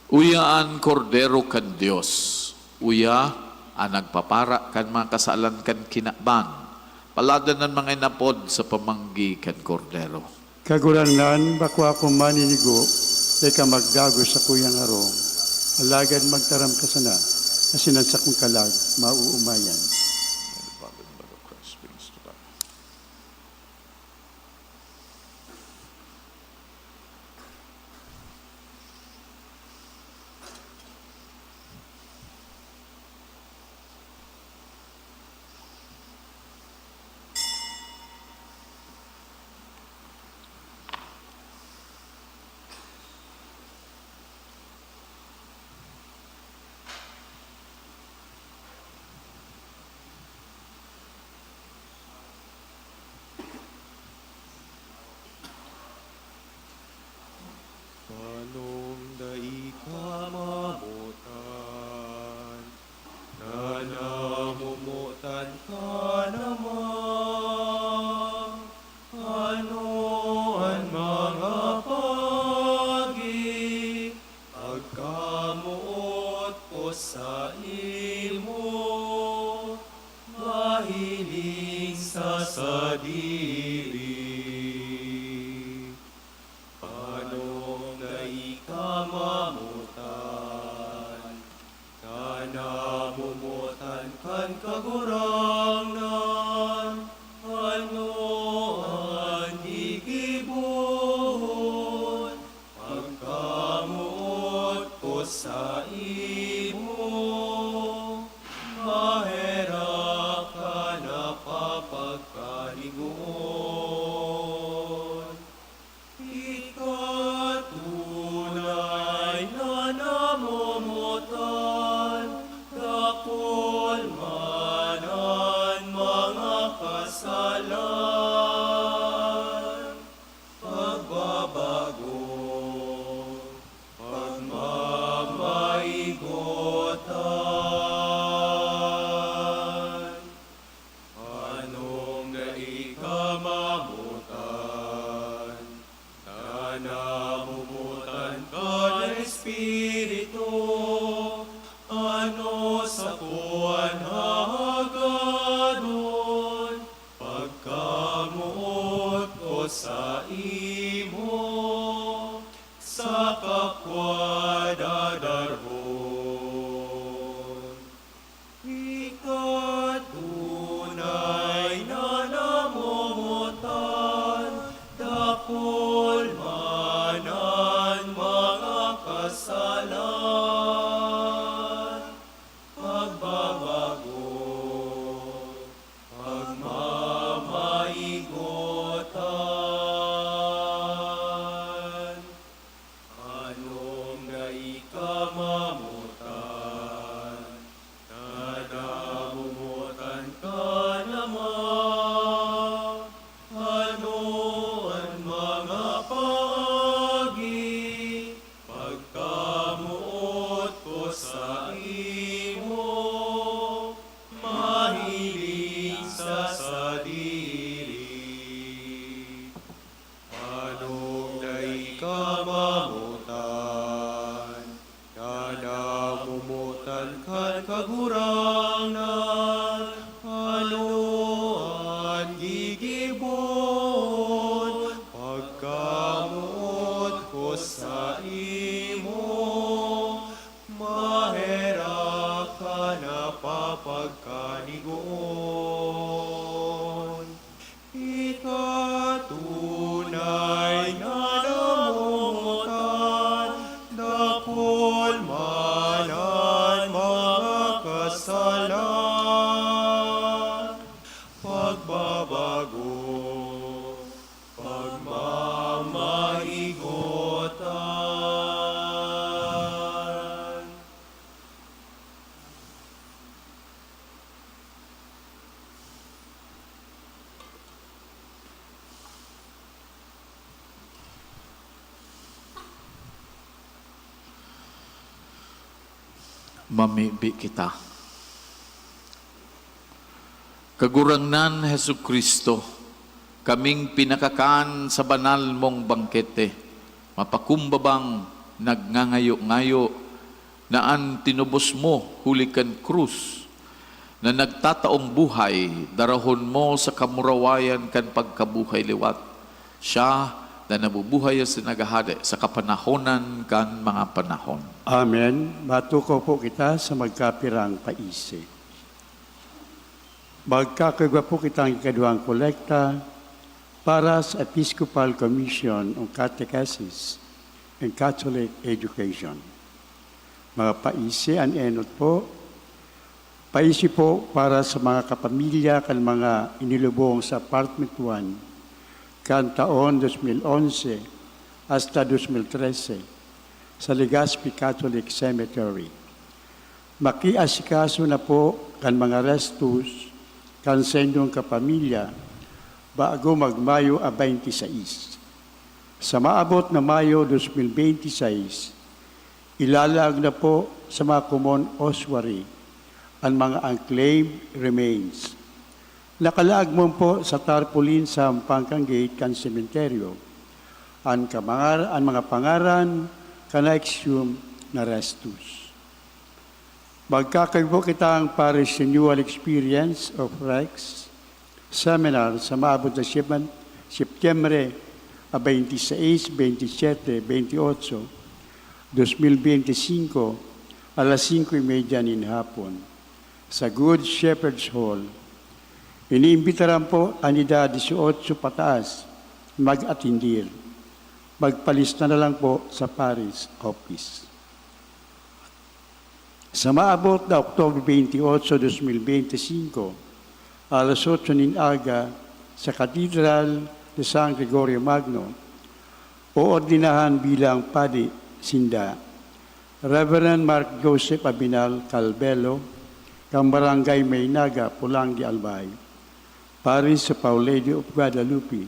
Uya an Kordero kan Dios, uya an nagpapara kan mga kasalan kan kinaban. Paladan an mga inapod sa pamanggi kan Kordero. Kagurangnan, bako ako maninigo, dai ka magdagos sakuyang harong. Alagad magtaram ka sana, asin an sakong kalag maoomayan. Anong dai ka mamotan? Na namomotan ka naman. Ano an mga pagi pagkamoot ko saimo? Mahiling sa sadiri. Anong dai ka mamotan? Na namomotan kan Kagurangnan, ano an gigibohon pagkamoot ko saimo? Maherak ka na papagkanigoon. Ikatulad dadarhon. Ikatunay na namomotan, dakul man an mga kasalan, pagbabago, pagmamaigotan. Anong dai ka mamotan? Nadamomotan ka naman. Ano an mga paagi? Pagkamoot ko saimo, mahiling sa sadiri. Anong dai ka mamotan? Nadamomotan kan Kagurangnan. Ano an gigibohon? Pagkamoot ko saimo, maherak ka na pa pagkanigoon. Ikatunay na namomotan, dakul man an mga kasalan, pagbabago, pagmamaigotan. Mamibi kita. Kagurangnan Jesu-Cristo, kaming pinakakan sa banal mong bangkete, mapakumbabang nagngangayo-ngayo na an tinubos mo huli kan krus, na nagtataong buhay, darahon mo sa kamurawayan kan pagkabuhay liwat. Siya na nabubuhay asin naghahade sa kapanahonan kan mga panahon. Amen. Matukaw po kita sa magkapirang paisi. Magkakaigwa po kitang ikaduhang kolekta para sa Episcopal Commission on Catechesis and Catholic Education. Mga paisi, an enot po, paisi po para sa mga kapamilya kan mga inilubong sa Apartment one kan taon dos mil onse hasta dos mil trese sa Legazpi Catholic Cemetery. Makiasikaso na po kan mga restos kan saindong kapamilya bago mag-Mayo a twenty-six. Sa maabot na Mayo dos mil twenty-six, ilalaag na po sa mga common ossuary an mga unclaimed remains. Nakalaag man po sa tarpaulin sa hampang kan gate kan sementeryo an kamangar-, an mga pangaran kan na-exhum na restos. Magkakaigwa po kitang Parish Renewal Experience of Rites Seminar sa maabot na Sep-, Setyembre a twenty-six, twenty-seven, twenty-eight, dos mil benti singko, alas singko y media nin hapon, sa Good Shepherd's Hall. Iniimbitaran po an edad dieciocho pataas mag-atendir. Magpalista na lang po sa Parish Office. Sa maabot na October twenty-eight, dos mil benti singko, alas otso nin aga, sa Katedral de San Gregorio Magno, oordinahan bilang padi sinda Reverend Mark Joseph Abinal Calbelo, kan Barangay Maynaga, Polangui, Albay, Parish of Our Lady of Guadalupe,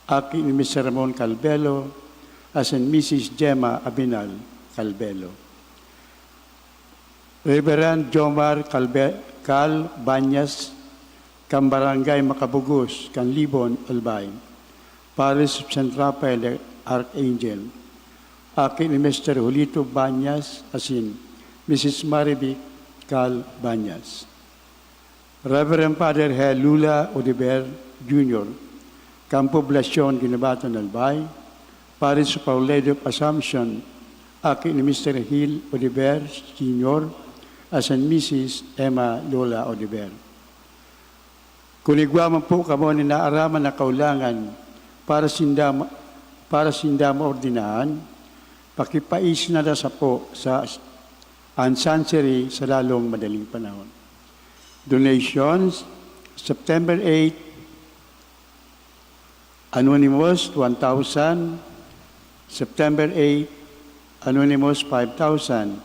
aki ni Mister Ramon Calbelo asin Missus Gemma Abinal Calbelo. Reverend Jomar Calbe-, Cal Banyas, kan Barangay Macabugos, kan Libon, Albay, Parish of Saint Raphael the Archangel, aki ni Mister Julito Banyas asin Missus Marivic Cal Banyas. Reverend Father Hel Lula Odiver Junior, kan Poblacion Guinobatan, Albay, Parish of Our Lady of Assumption, aki ni Mister Hill Oliver Senior asin Missus Emma Lola Oliver. Kun igwa man po kamo nin naaraman na kaulangan para sinda, para sinda maordinahan, pakipaisi na sa po sa an Chancery sa lalong madaling panahon. Donations, September eight, Anonymous, one thousand. September eight, Anonymous, five thousand.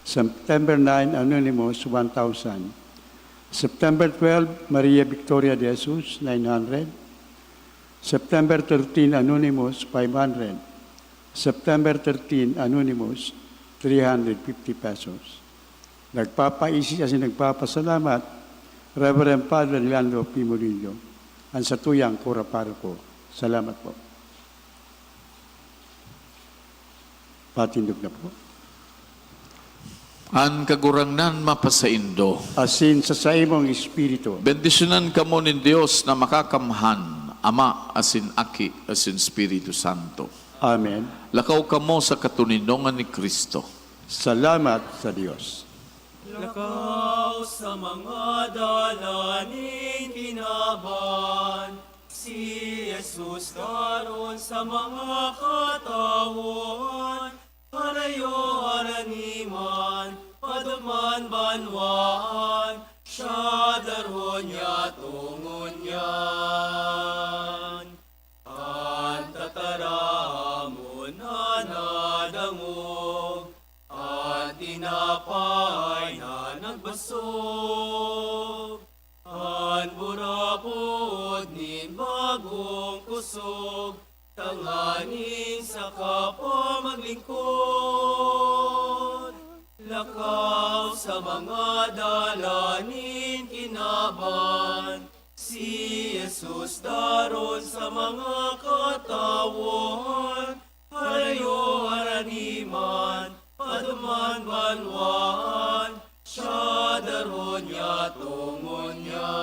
September nine, Anonymous, one thousand. September twelve, Maria Victoria de Jesus, nine hundred. September thirteen, Anonymous, five hundred. September thirteen, Anonymous, three hundred fifty pesos. Nagpapaisi asin nagpapasalamat, Reverend Father Leandro P. Murillo, an satuyang kura paroko. Salamat po. Patindog na po. An Kagurangnan mapasaindo. Asin sa saimong espiritu. Bendisyonan kamo nin Dios na makakamhan, Ama, asin Aki, asin Espiritu Santo. Amen. Lakaw kamo sa katoninongan ni Cristo. Salamat sa Dios. Lakaw sa mga dalan nin kinaban, si Jesus daron sa mga katawan, harayo harani man, padman banwaan, siya daron niya tongon niyan. An tataramon na nadangog, an tinapay na nagbasog, an burabod nin bagong kusog, tanganing sa kapwa maglingkod. Lakaw sa mga dalan nin kinaban, si Jesus daron sa mga katawan, harayo harani man, padman banwaan, siya daron niya tongon niyan.